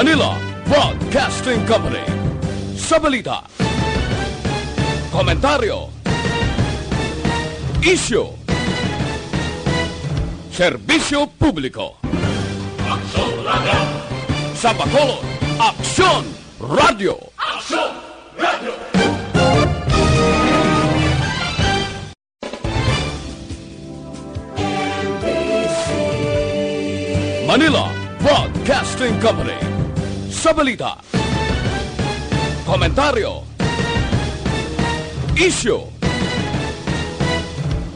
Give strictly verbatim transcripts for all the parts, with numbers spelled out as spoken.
Manila Broadcasting Company. Sa balita, komentaryo, isyu, serbisyo publiko. Aksyon Radio! Sa Bacolod, Aksyon Radio! Aksyon Radio! Manila Broadcasting Company. Sa balita, komentaryo, isyu,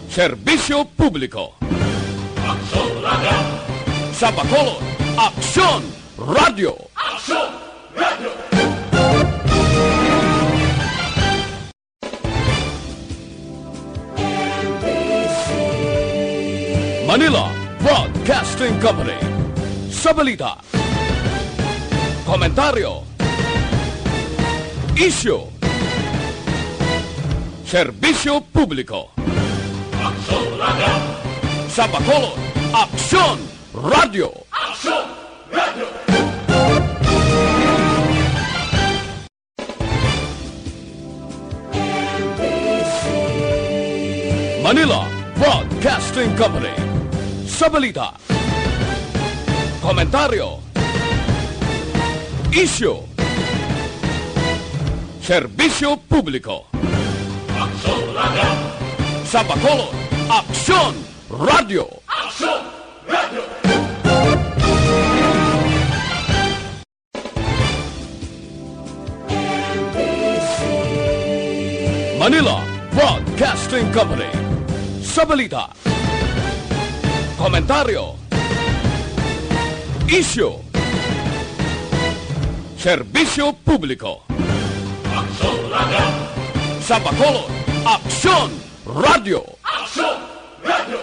serbisyo publiko. Aksyon Radio! Sa Bacolod, Aksyon Radio! Aksyon Radio! Manila Broadcasting Company. Sa balita, komentaryo, isyu, serbisyo publiko. Aksyon Radio! Sa Bacolod, Aksyon Radio! Aksyon Radio! Manila Broadcasting Company. Sa balita, komentaryo, isyu, serbisyo publiko. Aksyon Radio! Sa Bacolod, Aksyon Radio! Aksyon Radio! Manila Broadcasting Company. Sa balita, komentaryo, isyu, serbisyo publiko. Aksyon Radio! Sa Bacolod, Aksyon Radio! Aksyon Radio!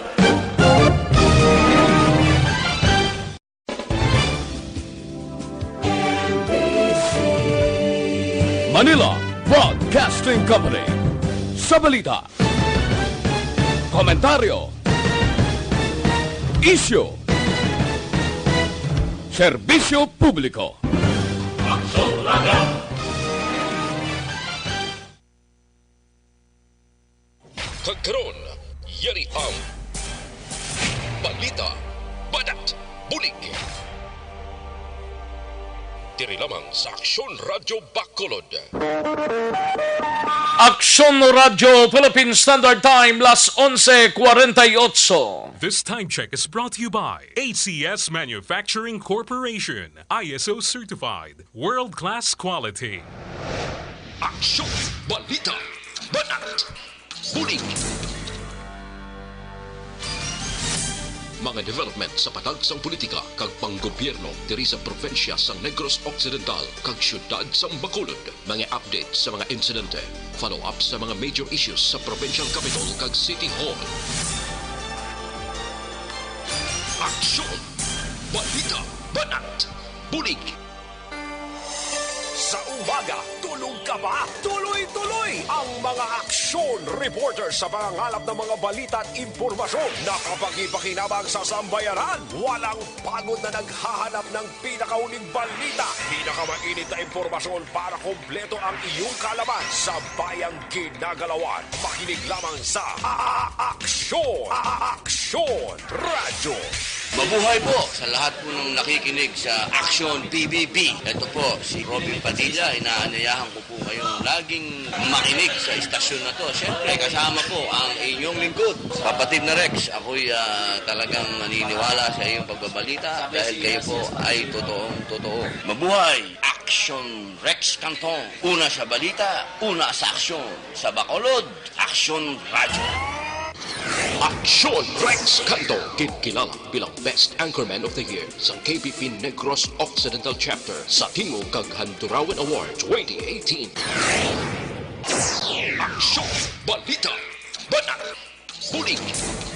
Manila Broadcasting Company. Sa balita, komentaryo, isyu, serbisyo publiko. Aksyon Radio! Kag karon, yari ang balita, banat, bulig. Diri lamang sa Aksyon Radyo Bacolod. Aksyon Radyo Philippine Standard Time, las onse cuarenta y ocho. This time check is brought to you by A C S Manufacturing Corporation, I S O certified, world-class quality. Aksyon, balita, banat, bulig. Mga development sa patag sang politika kag panggobyerno diri sa probinsya sang Negros Occidental kag siyudad sang Bacolod. Mga update sa mga insidente, follow-up sa mga major issues sa provincial capital kag city hall. Aksyon! Balita! Banat! Bulig! Sa umaga, tulog ka ba? Tuloy-tuloy ang mga aksyon reporter sa pangangalap ng mga balita at impormasyon. Nakapagpakinabang sa sambayanan. Walang pagod na naghahanap ng pinakahuling balita, pinakamainit na impormasyon para kompleto ang iyong kaalaman sa bayang kinagalawan. Makinig lamang sa A-, A-, Aksyon, A-, A-, Aksyon Radyo. Mabuhay po sa lahat po ng nakikinig sa Aksyon P B B. Ito po si Robin Padilla, inaanyayahan ko po kayong laging makinig sa istasyon na to. Siyempre, kasama po ang inyong lingkod, kapatid na Rex. Ako'y, ah, talagang naniniwala sa iyong pagbabalita dahil kayo po ay totoong totoo. Mabuhay! Aksyon Rex Cantong. Una sa balita, una sa aksyon. Sa Bacolod, Aksyon Radyo. Aksyon Rex Cantong, ginkilala bilang Best Anchorman of the Year sa K B P Negros Occidental Chapter sa Tingog kag Handurawan Award twenty eighteen. Aksyon, balita, banat, bulig.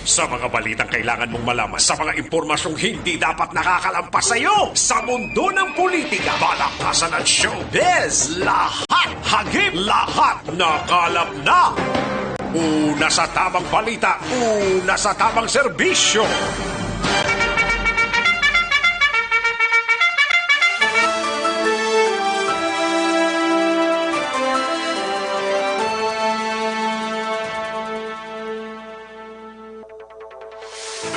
Sa mga balitang kailangan mong malaman, sa mga impormasyong hindi dapat nakakalampas sa iyo, sa mundo ng politika, balakasan at showbiz, lahat hagip, lahat nakalap na. Una sa tamang balita, una sa tamang serbisyo. Maayong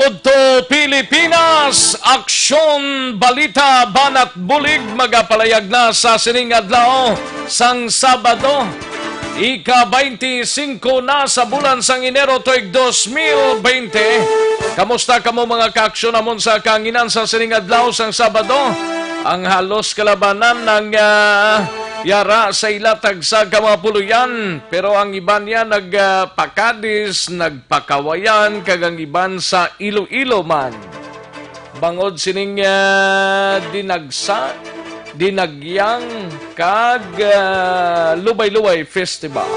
udto, Pilipinas! Aksyon, balita, banat, bulig, magapalayag na sa sining adlaw sang Sabado. Ika twenty-five na sa bulan sang Enero tuig dos mil bente. Kamusta kamo, mga kaaksyon namon sa kahanginan sa sining adlaw sang Sabado? Ang halos kalabanan nang, ah, yara sa ila tagsa ka mga puloy-an, pero ang iban niya nagpakadis, nagpakawayan, kag ang iban sa Iloilo man. Bangod sining, ah, dinagsa, dinagyang, kag, ah, Lubay-Lubay Festival.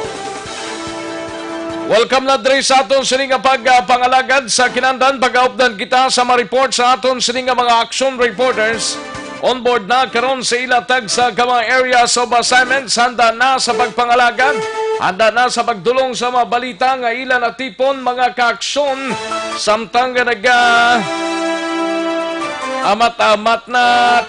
Welcome na diri sa aton sini nga pag, ah, pangalagad. Sa kinahanglan, pagaupdan kita sa mga report sa aton sini nga mga action reporters. On board na karon sa ila tagsa ka mga areas of assignments. Handa na sa pagpangalagad. Handa na sa pagdulong sa mga balita nga ila natipon, mga kaaksyon. Samtang nga naga amat-amat na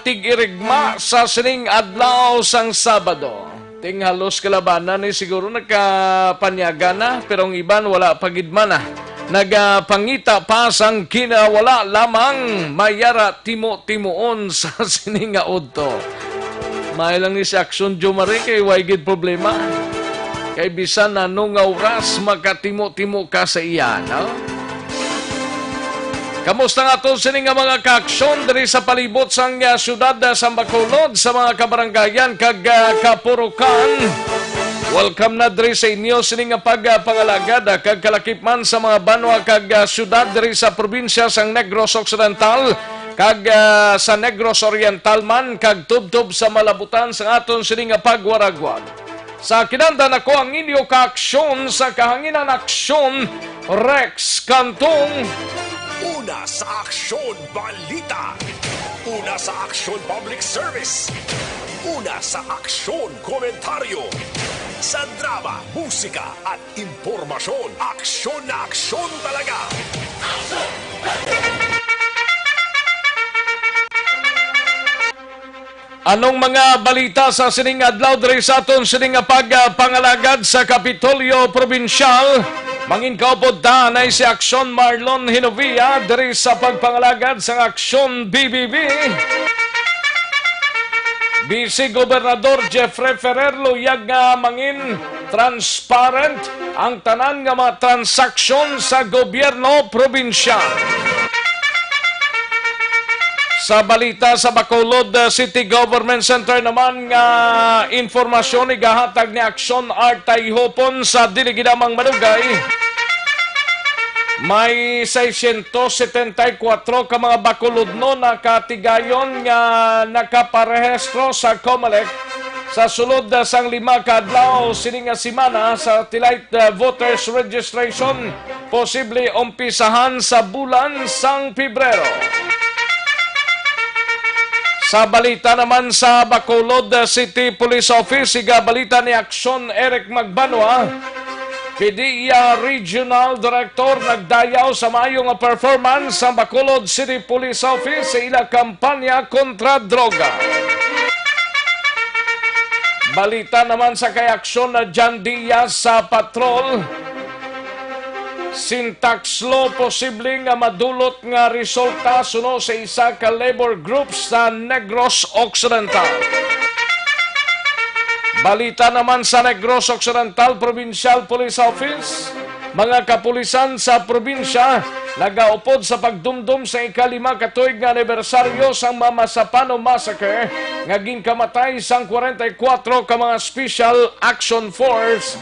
tig-irigma sa sining adlaw sang Sabado. Ting halos kalabanan ni siguro nagkapanyaga na, pero ang iban wala pa gid man na. Nagapangita pa sang kinawala lamang, mayara timo-timoon sa sini nga udto. May lang ni si Aksyon Jomari kay way gid problema. Kay bisan ano nga oras, makatimo-timo ka sa iya, no? Kamusta nga aton sini nga mga kaaksyon diri sa palibot sang, ah, siyudad, ah, sa Bacolod, sa mga kabaranggayan kag, ah, kapurukan? Welcome na diri sa inyo sini nga pag, ah, pangalagad, ah, kag kalakip man sa mga banwa kag, ah, siyudad diri sa probinsya sang Negros Occidental kag, ah, sa Negros Oriental man kag tubtob sa malabutan sang aton sini nga pagwaragwag. Sa kinahanglan, ako ang inyo kaaksyon sa kahanginan, Aksyon Rex Cantong. Una sa aksyon, balita. Una sa aksyon, public service. Una sa aksyon, komentaryo. Sa drama, musika, at impormasyon, aksyon na aksyon talaga. Anong mga balita sa sining adlaw diri sa aton sining nga pag, ah, pangalagad sa Kapitolyo Probinsyal? Mangin kaupod ta anay si Aksyon Marlon Hinovia diri sa pagpangalagad sang Aksyon B B B. Vice Gobernador Jeffrey Ferrer luyag nga mangin transparent ang tanan nga mga transaksyon sa gobyerno probinsyal. Sa balita sa Bacolod, uh, City Government Center naman nga impormasyon igahatag ni Aksyon Art Tayhopon sa dili gid lamang madugay. May seiscientos setenta y cuatro ka mga Bacolodnon na katigayon nga nakaparehistro sa Comelec sa sulod, uh, sang lima ka adlaw sini nga semana sa satellite, uh, voters registration, posible umpisahan sa bulan sang Pebrero. Sa balita naman sa Bacolod, uh, City Police Office, igabalita ni Aksyon Eric Magbanwa, PDEA Regional Director, nagdayaw sa maayo nga performance sa Bacolod City Police Office sa ila kampanya kontra droga. Balita naman sa kay Aksyon na John Diaz sa patrol. Syntax law posible nga madulot nga resulta suno sa isa ka labor group sa Negros Occidental. Balita naman sa Negros Occidental Provincial Police Office, mga kapulisan sa probinsya nagaupod sa pagdumdom sa ikalima ka tuig nga anibersaryo sang Mamasapano Massacre nga ginkamatay sang kwarenta y kuwatro ka mga Special Action Force.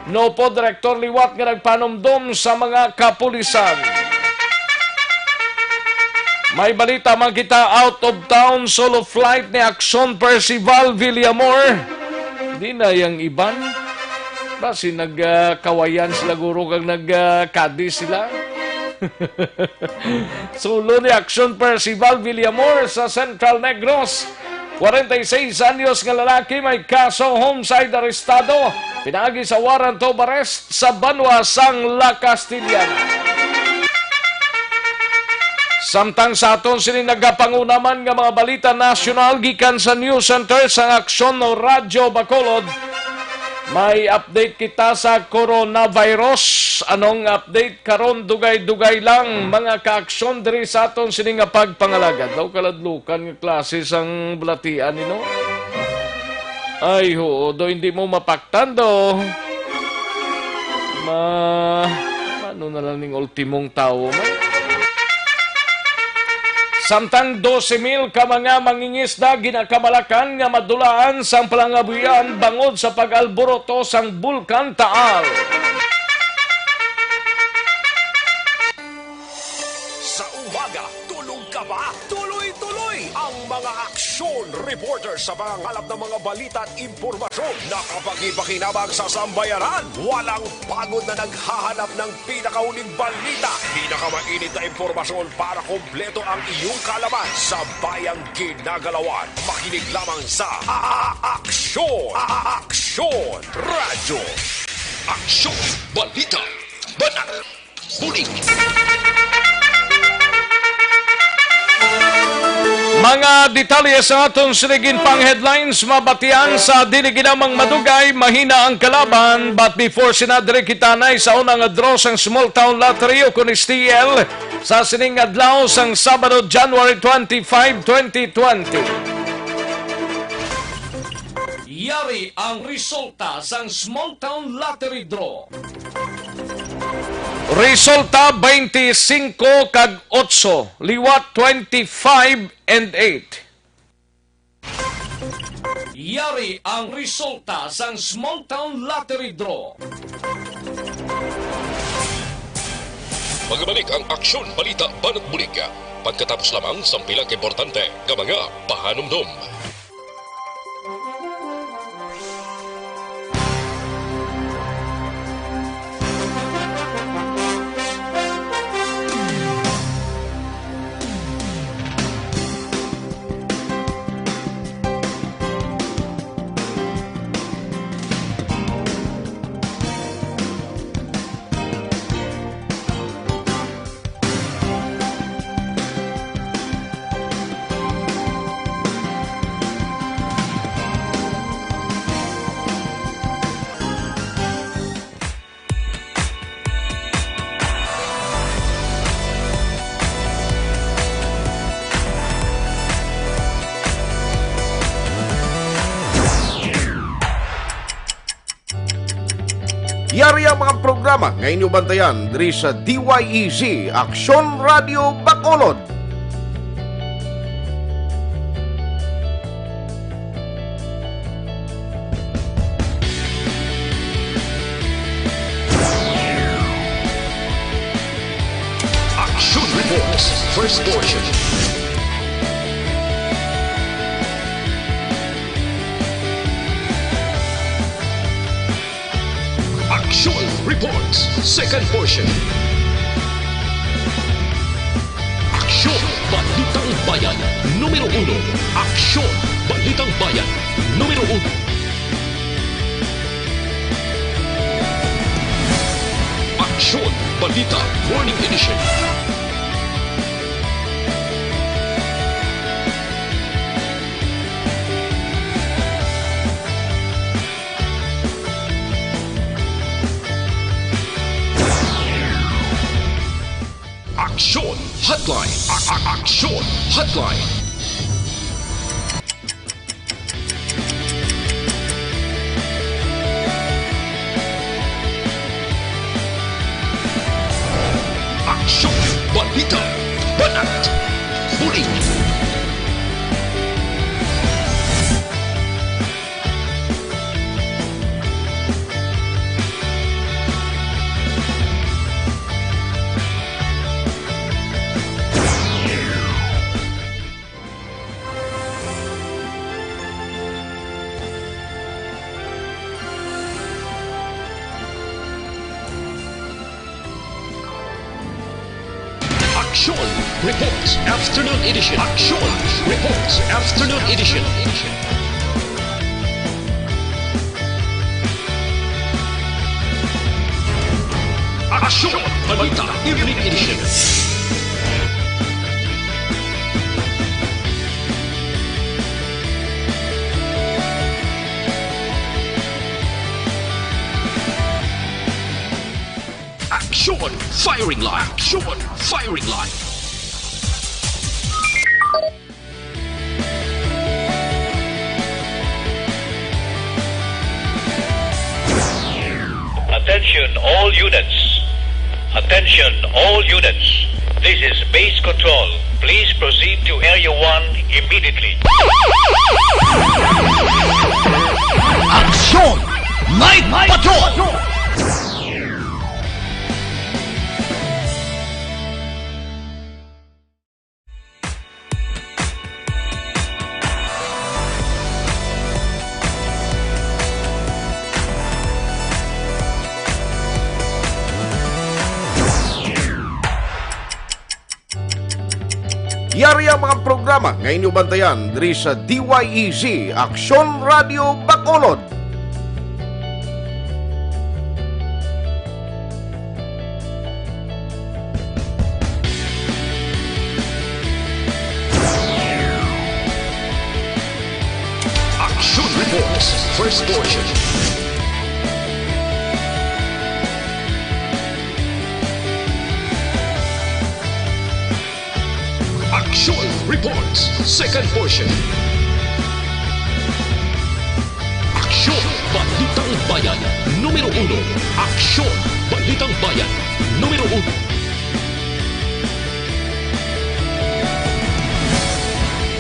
Naupod direktor liwat nga nagpanumdom sa mga kapulisan. May balita man kita, out of town solo flight ni Aksyon Percival Villamor. Di na yang iban. Basi nagkawayan sila guro kag nagkadi sila. Solo ni Aksyon Percival Villamor sa Central Negros. Kwarenta y seis anyos nga lalaki may kaso homicide arestado pinaagi sa warrant of arrest sa banwa sang La Castellana. Samtang sa aton sini nagapanguna man nga mga balita nasyonal gikan sa News Center sang Aksyon Radyo Bacolod, may update kita sa coronavirus. Anong update karon? Dugay-dugay lang, mga kaaksyon, diri sa aton sini nga pagpangalagad. Daw kaladlukan nga klase sang balatian, you know? Ay, oo, do hindi mo mapaktan, do. Ma-, ano na lang ning ultimong tawo, man? Samtang dose mil ka mga mangingisda ginakamalakan nga madulaan sang palangabuhian bangod sa pag-alboroto sang Bulkan Taal. Sa umaga, tulog ka ba? Tuloy-tuloy ang mga aksyon reporter sa pangangalap ng mga balita at impormasyon. Nakapaghipakinabang sa sambayanan. Walang pagod na naghahanap ng pinakahuling balita, pinakamainit na impormasyon para kompleto ang iyong kaalaman sa bayang ginagalawan. Makinig lamang sa A-, A-, Aksyon! A-, A-, Aksyon! Radyo! Aksyon! Balita! Banat! Bulig! Mga detalye sa aton sining pang-headlines mabatian sa dili ginamang madugay, mahina ang kalaban. But before sina, diri kita na sa una nga draw sang Small Town Lottery o kun S T L sa sining adlaw sang Sabado, January twenty-five, twenty twenty. Yari ang resulta sang Small Town Lottery Draw. Resulta, twenty-five kag otso, liwat twenty-five and eight. Yari ang resulta sang Small Town Lottery Draw. Magbalik ang Aksyon, Balita, Banat, Bulig pagkatapos lamang sang pila ka importante nga mga pahanumdom. Yari ang mga programa nga inyo bantayan diri sa D Y E Z, Aksyon Radio Bacolod. Action Reports, first portion. Action Reports, second portion. Aksyon, Balitang Bayan, numero uno. Aksyon, Balitang Bayan, numero uno. Aksyon, Balita, Morning Edition. Aksyon Hotline. A-, a-, Aksyon Hotline. Aksyon, balita, banat, bulig. Aksyon Reports Afternoon Edition. Aksyon Reports Afternoon Edition. Aksyon Balita Evening Edition. Firing line. Action. Firing line. Attention all units. Attention all units. This is base control. Please proceed to area one immediately. Action! Night Patrol! Yari ang mga programa nga inyo bantayan diri sa D Y E Z, Aksyon Radio Bacolod. Action Reports, first portion. Action Reports, second portion. Aksyon, Balitang Bayan, numero uno. Aksyon, Balitang Bayan, numero uno.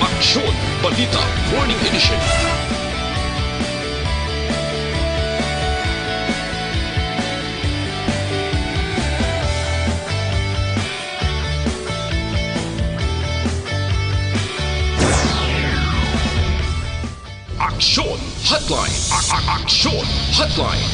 Aksyon, Balita, Morning Edition. Aksyon Hotline. A- a- Aksyon Hotline.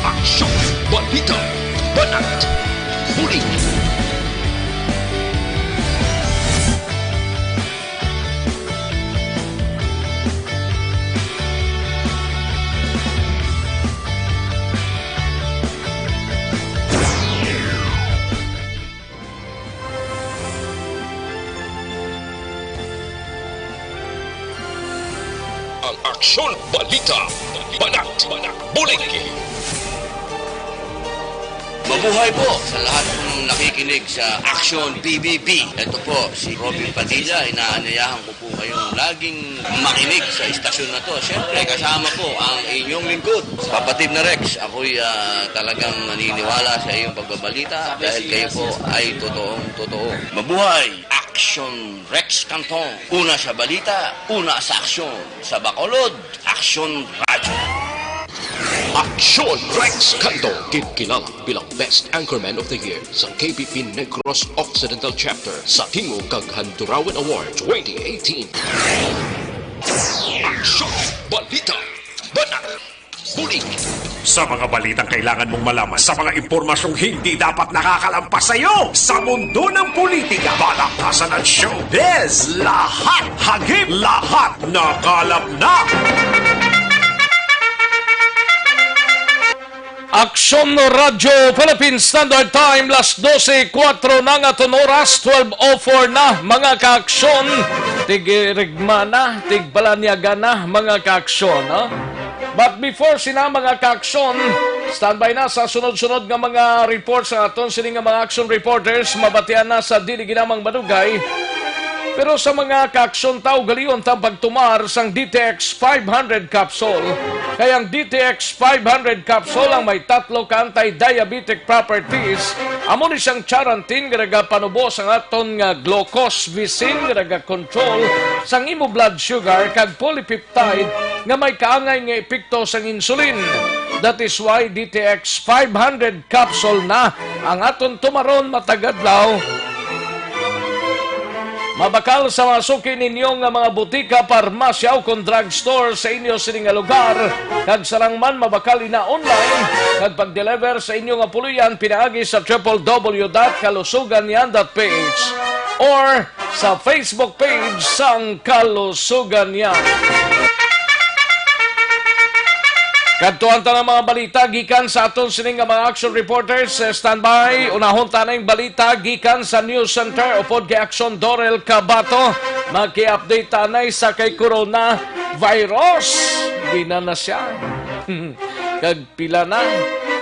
Aksyon, balita, banat, bulig. Ang Aksyon Balita, banat, bulig. Mabuhay po sa lahat pong nakikinig sa Aksyon P B B. Ito po si Robin Padilla. Inaanyayahan ko po kayong laging makinig sa istasyon na to. Siyempre, kasama po ang inyong lingkod, Kapatid na Rex. Ako'y, ah, talagang naniniwala sa iyong pagbabalita dahil kayo po ay totoong totoo. Mabuhay! Action Rex Canton. Una sa balita, una sa aksyon. Sa Bacolod, Aksyon Radyo. Aksyon Rex Canton, ginkilala bilang Best Anchorman of the Year sa K B P Negros Occidental Chapter sa Tingog kag Handurawan Award twenty eighteen. Aksyon, balita, banat, bulig. Sa mga balitang kailangan mong malaman, sa mga impormasyong hindi dapat nakakalampas sa iyo, sa mundo ng politika, balaktasan at showbiz, lahat hagip, lahat nakalap na. Aksyon Radyo Philippine Standard Time, las dose kuwatro na nga aton oras, twelve oh four na, mga kaaksyon. Tig-irigma na, tigbalanyaga na, mga kaaksyon, no? But before sina, mga kaaksyon, standby na sa sunod-sunod nga mga reports ang aton sini nga mga action reporters, mabatian na sa dili ginamang madugay. Pero sa mga kaaksyon, ta ugalion ta ang pagtumar sang D T X five hundred capsule. Kay ang D T X five hundred capsule ang may tatlo ka anti-diabetic properties. Amo ni sang charantin nga nagapanubo sang aton nga glucose, visin nga nagakontrol sang imo blood sugar, kag polypeptide nga may kaangay nga epekto sang insulin. That is why D T X five hundred capsule na ang aton tumaron matag adlaw. Mabakal sa mga suki ninyo nga mga butika, parmasya, o kon drugstore sa inyo sini nga lugar, kag sa lang man mabakal ina online, kag pag-deliver sa inyo nga puloy-an pinaagi sa triple W dot kalusuganyan dot P H or sa Facebook page sang Kalusuganyan. Kadto ang tanang mga balita gikan sa aton sini nga mga action reporters. Eh, standby, unahon ta ning balita gikan sa News Center upod kay Action Dorel Cabato. Maki-update ta anay sa kay coronavirus. Di na na siya. Kag pila na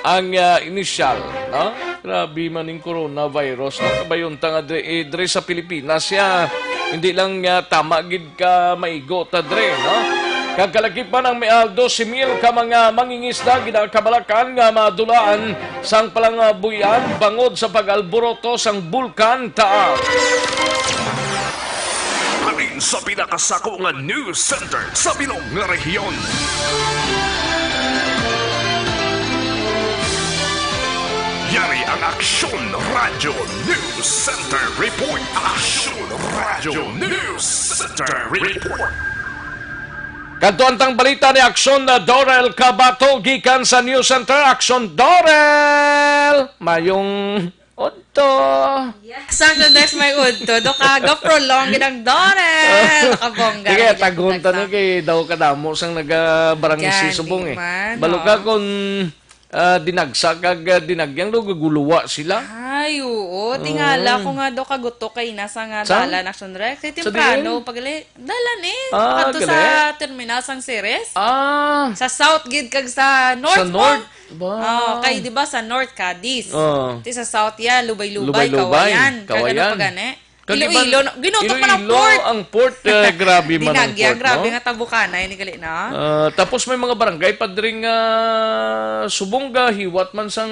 ang, ah, inisyal, no? Grabe man ning coronavirus, no? Kabayon ta nga dre, eh, dre sa Pilipinas siya. Hindi lang, ah, tama gid ka maigo ta dre, no? Kag kalagipan ang may, ah, dose mil ka mga mangingisda ginakabalakan nga madulaan sang palangabuyan bangod sa pag-alboroto sang Bulkan Taal. Halin sa pinakasako nga news center sa bilog nga rehiyon. Yari ang Aksyon Radyo News Center Report. Aksyon Radyo News Center Report. Kadto ang tang balita ni Aksyon na Dorel Cabato gikan sa News Center. Aksyon, Dorel! Mayong udto. Yes, ang next may udto. Do ka, go prolong gid ang Dorel. Nakabongga. Sige, na gid taghon ang ta ni nagsa- kay daw kadamo sang naga-barangay si Gani Subong eh. Man, Balo ka oh. kung, ah, dinagsa kag, ah, dinagyang daw gaguluwa sila. Ay, oo. Tingala Oo. ko nga do kaguto kay nasa nga Sa? dalan, Action Rex. Kay Sa temprano, diin? pagali, dalan eh. Ah, Kadto gali? sa terminal sang Ceres. Ah. Sa south gid kag sa north Sa pa. north? Ba? Oh, kay di ba sa north, Cadiz. Oh. Ti sa south ya, Lubay-Lubay, Lubay-Lubay, Kawayan. Kag ano Kawayan. pa gani? Kag Iloilo, iban- no? Ginutok man ang Iloilo port. ang port, eh, grabe man ang Dinagya, port, grabe no? nga tabukanay ni gali na. Ah, tapos may mga barangay pa diri nga subong gahiwat man sang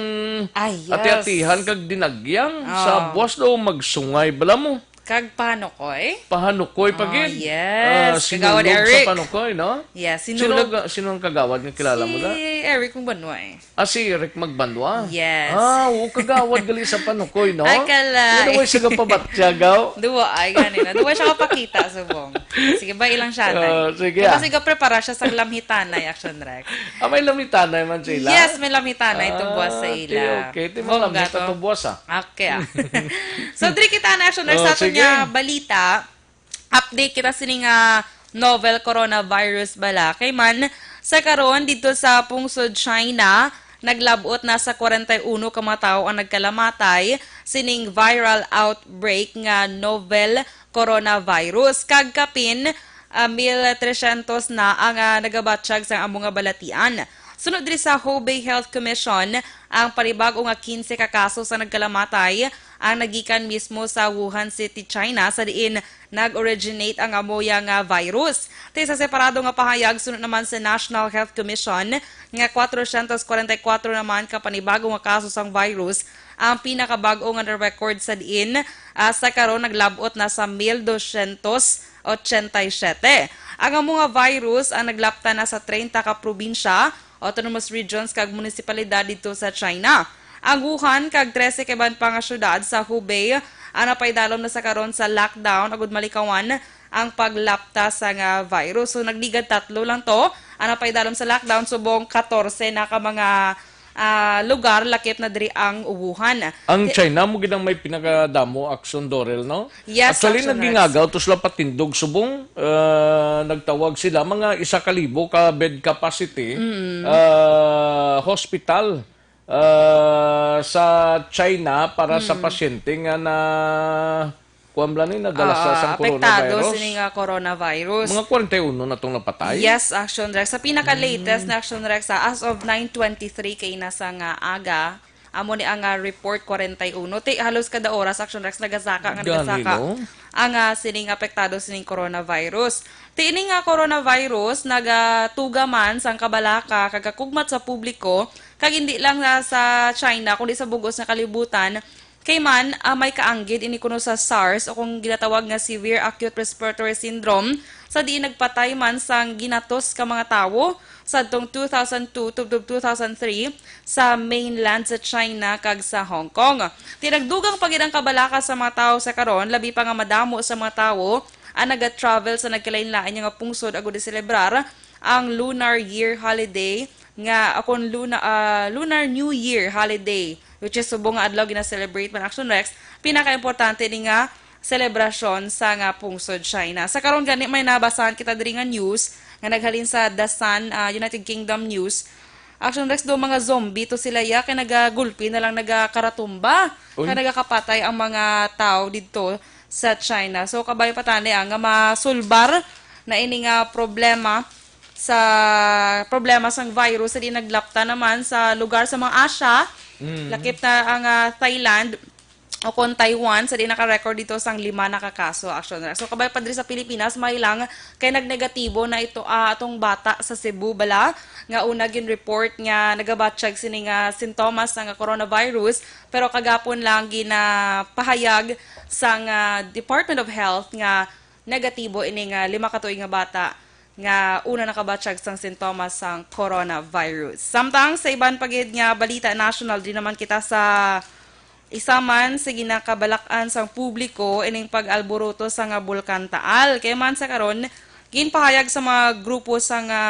Ah, yes. ati-atihan kag dinagyang sa Ah. buwas daw magsungay bala mo. Kag Panukoy? Pahanukoy pa Ah, gid. yes. Ah, Kagawad sinulog sa Eric. Panukoy, no? Yes, Sino, sinulog. ga- sino ang kagawad nga kilala mo da? Si Eric Magbanwa eh. Ah, si Eric Magbanwa? Yes. Ah, oo, kagawad gali sa Panukoy, no? Ay, kala. Ano ba yung siga pabatya, gaw? Duwa, ay, gani na. Duwa siya kapakita, subong. Sige ba, ilang siya na? Ah, sige, Kaya ah. sige, prepara siya sa lamhitanay, Action Rex. Ah, may lamhitanay man sila? Yes, may lamhitanay, Ah, tubuas sa okay, ila. okay. Di mo Bongga lamhita to. tubuas, ah. Okay, ah. So, diri kita na, Action Rex, Oh, sa aton sige. nga balita. Update kita sini nga novel coronavirus bala. Kay man, sa karon, dito sa pungsod China, naglabot na sa kwarenta y uno ka mga tawo ang nagkalamatay sining viral outbreak nga novel coronavirus. Kag kapin, ah, mil tresyentos na ang, ah, nagabatyag sa amo nga balatian. Sunod diri sa Hubei Health Commission, ang panibago nga kinse ka kaso sa nagkalamatay ang nagikan mismo sa Wuhan City, China, sa diin nag-originate ang amoya nga virus. Ti sa separado nga pahayag, suno naman sa National Health Commission nga kwatrocientos kwarenta y kuwatro naman ka panibago nga kaso sang virus ang pinakabag-o nga na-record sa diin, ah, sa karon naglabot na sa mil dosyentos otsenta y siyete. Ang amo nga virus ang naglapta na sa treinta ka probinsya, autonomous regions kag munisipalidad didto sa China. Ang Wuhan kag trese ka iban pa nga syudad sa Hubei ang napaidalom na sa karon sa lockdown agud malikawan ang paglapta sa nga virus. So, nagligad tatlo lang to ang napaidalom sa lockdown, subong katorse na ka mga, ah, lugar lakip na diri ang Wuhan. Ang Di- China mo gid ang may pinakadamo aksyon, Dorel, no? Yes, Actually, Action Rex. nagingagaw to sila patindog subong, ah, nagtawag sila mga isa ka libo ka bed capacity, Mm. ah, hospital, ah, sa China para sa Mm. pasyente nga na, kuwan bala ni, nadala sa, Ah, sang apektado coronavirus. sini nga coronavirus. Mga kwarenta y uno na tong napatay. Yes, Action Rex. Sa pinaka-latest Mm. na Action Rex, ah, as of nine twenty-three kay nasa nga aga, amo ni ang, ah, report kwarenta y uno. Ti, halos kada oras, Action Rex, nagasaka nga Gani, nagasaka no? ang, ah, sining apektado sining coronavirus. Ti ini nga coronavirus nagatuga man sang kabalaka kag kakugmat sa publiko, kag hindi lang, ah, sa China kundi sa bug-os nga kalibutan. Kay man, ah, may kaanggid ini kuno sa SARS o kung ginatawag nga severe acute respiratory syndrome, sa diin nagpatay man sang ginatos ka mga tawo sadtong two thousand two tubtob two thousand three sa mainland sa China kag sa Hong Kong. Ti nagdugang pa gid ang kabalaka sa mga tawo sa karon, labi pa nga madamo sa mga tawo ang nagatravel sa nagkalainlain nga pungsod agud iselebrar ang Lunar Year Holiday nga, akon Luna-, ah, Lunar New Year Holiday, which is subong nga adlaw gina-celebrate man Action Rex, pinakaimportante ni nga selebrasyon sa nga pungsod China. Sa karon gani, may nabasahan kita diri nga news nga naghalin sa The Sun, ah, United Kingdom News, Action Rex, do mga zombie to sila, ya, kay nagagulpi na lang, nagakaratumba, Uy. Kay nagakapatay ang mga tao didto sa China. So, kabay pa tani, ah, nga masulbar na ini nga problema sa problema sang virus sa di naglapta naman sa lugar sa mga Asia. Mm. Lakip na ang, ah, Thailand o kon Taiwan sa di naka-record dito sang lima na ka kaso, Action Rex. So, kabay pa diri sa Pilipinas, may lang kay nagnegatibo na ito, ah, atong bata sa Cebu bala nga una gin-report nga nagabatyag sini nga sintomas sang coronavirus, pero kagapon lang ginapahayag sang, ah, Department of Health nga negatibo ini nga lima ka tuig nga bata nga una nakabatyag sang sintomas sang coronavirus. Samtang sa iban pa gid nga balita national, di naman kita sa isa man sa ginakabalak-an sang publiko ining pag-alboroto sa nga Bulkan Taal. Kay man sa karon, ginpahayag sa mga grupo sa nga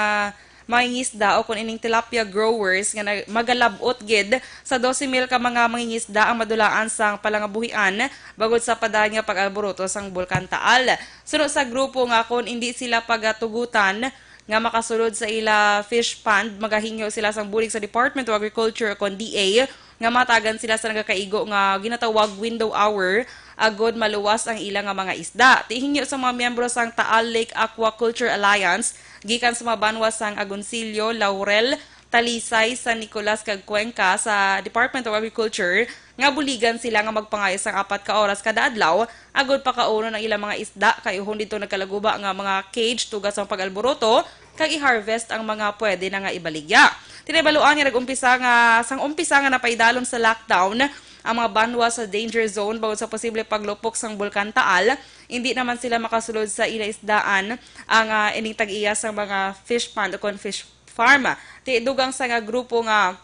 mangingisda o kon ining tilapia growers nga nag-, magalab-ot gid sa dose mil ka mga mangingisda ang madulaan sang palangabuhian bangod sa padayon nga pag-alboroto sang Bulkan Taal. Suno sa grupo nga kon indi sila pagatugutan nga makasulod sa ila fish pond, magahingyo sila sang bulig sa Department of Agriculture o kon D A nga matagan sila sa nagakaigo nga ginatawag window hour agod maluwas ang ila nga mga isda. Ti hingyo sa mga miyembro sang Taal Lake Aquaculture Alliance gikan sa mga banwa sang Agoncillo, Laurel, Talisay, San Nicolas, kag Cuenca sa Department of Agriculture nga buligan sila nga magpangayo sang apat ka oras kada adlaw agud pakaunon ang ilang mga isda, kay uhon didto nagkalaguba nga mga cage tungod sang pag-alboroto kag i-harvest ang mga pwede na nga ibaligya. Tinabaluan nga nag-umpisa nga, sang umpisa nga napaidalom sa lockdown ang mga banwa sa danger zone bangod sa posible paglupok sang Bulkan Taal, hindi naman sila makasulod sa ila isdaan ang, ah, ining tag-iya sang mga fish pond o kon fish farm. Ti dugang sa nga grupo nga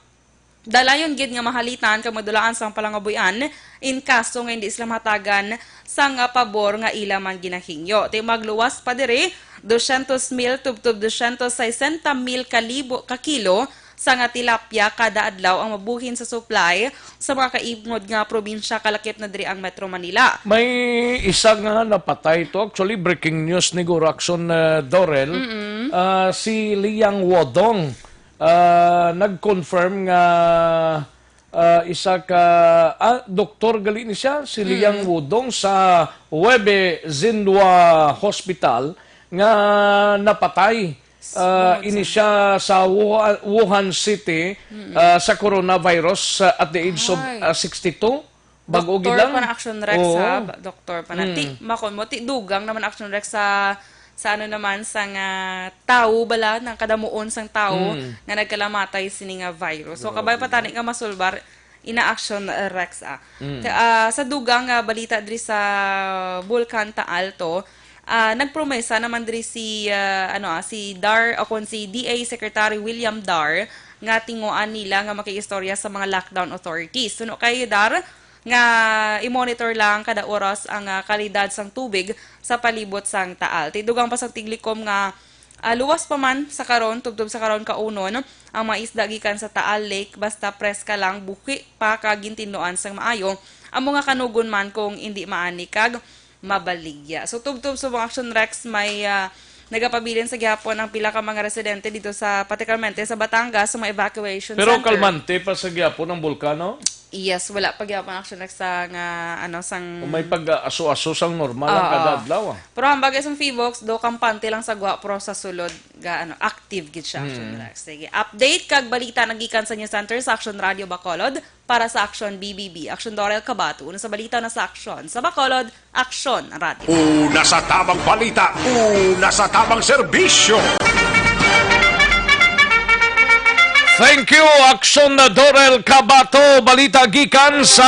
dalayon gid nga mahalitan kag madulaan sang palangabuy-an in kaso nga hindi sila mahatagan sang, ah, pabor nga ila man ginahingyo. Ti magluwas pa diri, dosyentos mil tubtob dosyentos sesenta mil ka libo ka kilo sa nga tilapia kada adlaw ang mabuhin sa supply sa mga kaibngod nga probinsya, kalakip na diri ang Metro Manila. May isa nga napatay to. Actually, breaking news ni Guro Action, uh, Dorel. Mm-mm. Ah, si Liang Wodong, ah, nag-confirm nga, ah, isa ka, ah, doktor gali ni siya, si Liang Mm. Wodong sa Webe Zindua Hospital nga napatay. Ah, Bungod ini sa siya sa Wuhan, Wuhan City, Mm-mm. ah, sa coronavirus, ah, at the age of, Ay. ah, sixty-two. Bago gid Doktor lang. pa na Action Rex, Oo. ha? Ba-, doktor pa na. Mm. Ti, makon mo, ti dugang naman Action Rex sa, sa ano naman, sa nga tawo bala, ng kadamuon sang tawo Mm. nga nagkalamatay sini nga virus. So, Grabe, kabay pa tani no? nga masulbar, ina Action, uh, Rex, ah. Mm. Te-, ah, sa dugang nga balita diri sa Bulkan Taal to, ah, nagpromesa naman diri si, ah, ano, ah, si Dar, o kon si D A Secretary William Dar, nga tinguan nila nga makig-istorya sa mga lockdown authorities. Suno kay Dar, nga i-monitor lang kada oras ang, ah, kalidad sang tubig sa palibot sang Taal. Ti dugang pa sang Tiglikom nga, ah, luwas pa man sa karon, tubtob sa karon kaunon, ang mga isda gikan sa Taal Lake, basta preska lang, buhi pa kag gintinluan sang maayo ang mga kanugon man kung indi maani kag mabaligya. So, tubtob sa mga Action Rex, may, ah, nagapabilin sa gihapon ang pila ka mga residente dito sa, particularmente sa Batangas, sa mga evacuation Pero center. kalmante pa sa gihapon ang bulkan, no? Yes, wala pa gyapon Action Rex sa nga, ano, sang Kung may pag-aso-aso sang normal ang Oo. kada adlaw, ah. Pero ang bagay sang Fivox, do kampante lang sa gwa, pero sa sulod, ga, ano, active gid siya, Action Hmm. Rex. Sige, update kag balita nagikan sa News Center sa Action Radio Bacolod para sa Action B B B. Action Dorel Cabato, una sa balita na sa Action. Sa Bacolod, Action Radio. Una sa tabang balita, una sa tabang serbisyo. Thank you, Action Dorel Cabato. Balita gikan sa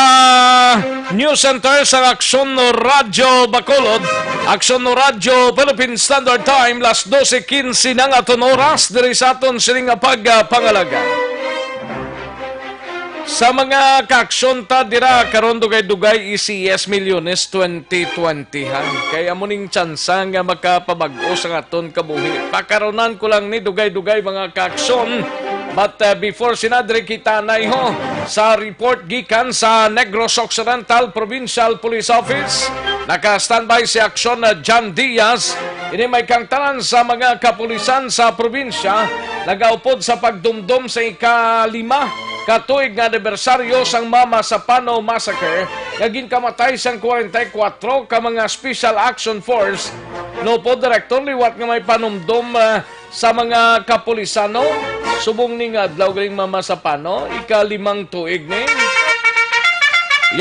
News Center sa Action Radio Bacolod. Action Radio Philippine Standard Time, las dose quince na nga aton oras diri sa aton sining nga pagpangalaga. Sa mga kaaksyon ta dira karon, dugay-dugay, E C S Milyones twenty twenty, ha? Kay amo ning tsansa nga makapabag-o sa aton kabuhi. Pakaronan ko lang ni dugay-dugay, mga kaaksyon. But, uh, before sinadri kita na, ho, sa report gikan sa Negros Occidental Provincial Police Office, naka-standby si Aksyon na John Diaz. Ini may kangtanan sa mga kapulisan sa probinsya nagaupod sa pagdumdom sa ikalima ka tuig nga anibersaryo sang Mama Sapano Massacre nga ginkamatay sang kwarenta y kuwatro ka mga Special Action Force. Nupod, Direktor, liwat nga may panumdom, ah, sa mga kapulisan, no? Subong ni nga adlaw galing, Mama Sapano, ikalimang tuig ni.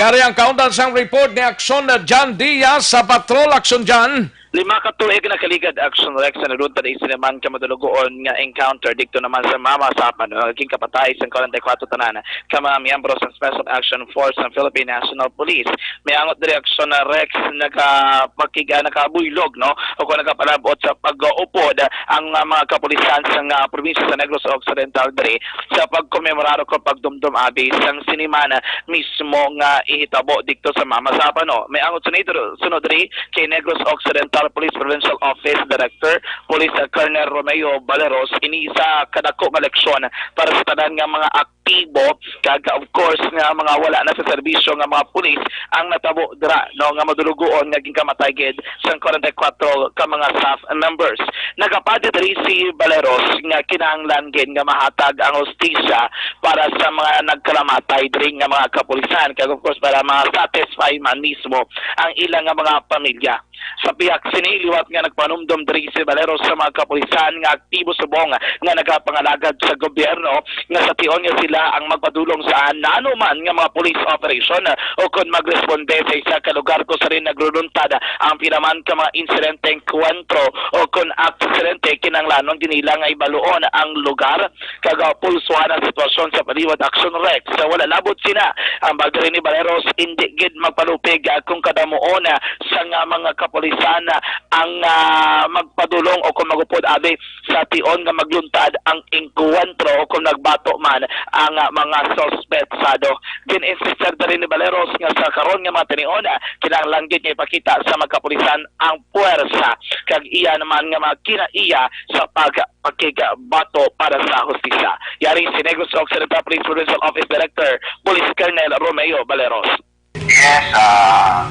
Yari ang kaundan sang report ni Action John Diaz sa Patrol. Action John. Lima ka tuig na kaligad, Action Rex, sa nagluntad isip naman ka madulugoon nga encounter dikto naman sa Mama Sapano, naging kapatay sang kwarenta y kuwatro tanan ka mga miyembro sa Special Action Force ng Philippine National Police. May angot diri, Action Rex, nagapakig-, ah, nakabuylog, no? O kung nagapalabot sa pag-upod ang, ah, mga kapulisan sa, ah, probinsya sa Negros Occidental diri sa pagkomemorar o pagdumdum abi sang siniman mismo nga ihitabo dikto sa Mama Sapano. May angot sunod, sunod diri kay Negros Occidental Police Provincial Office Director, Police Colonel Romeo Valeros, ini isa kadako nga leksyon para sa tanan nga mga aktibo kag, of course, nga mga wala na sa serbisyo nga mga pulis ang natabo dira, no, nga madulugoon nga ginkamatay gid sang kwarenta y kuwatro ka mga staff members. Nagapati diri si Valeros nga kinahanglan gid nga mahatag ang hustisya para sa mga nagkalamatay diri nga mga kapulisan, kag of course para ma-satisfy man mismo ang ila nga mga pamilya. Sa pihak sini, liwat nga nagpanumdom diri si Valeros sa mga kapulisan nga aktibo subong nga nagapangalagad sa gobyerno, nga sa tion nga sila ang magpadulong sa nano man nga mga police operation o kon magresponde sa isa ka lugar kung sa rin nagluluntad ang pila man ka mga insidente, engkwentro o kon aksidente, kinahanglanon gid nila nga ibaluon ang lugar kag, ah, pulsuhan ang sitwasyon sa paliwat. Action Rex, sa wala labot sina ang bagay ni Valeros, hindi gid magpalupig, ah, kung kadamuon, ah, sa nga mga kapulisan, ah, ang, ah, magpadulong o kung magupod abi sa tion nga magluntad ang engkwentro o kung nagbato man ang, ah, mga suspetsado. Gin-insistir diri ni Valeros nga sa karon nga mga tinion, ah, kinahanglan gid nga ipakita sa mga kapulisan ang puwersa kag iya naman nga mga kinaiya sa pagpakigbato para sa hustisya. Yari si Negros Occidental Police Provincial Office Director, Police Colonel Romeo Valeros. Yes, ah,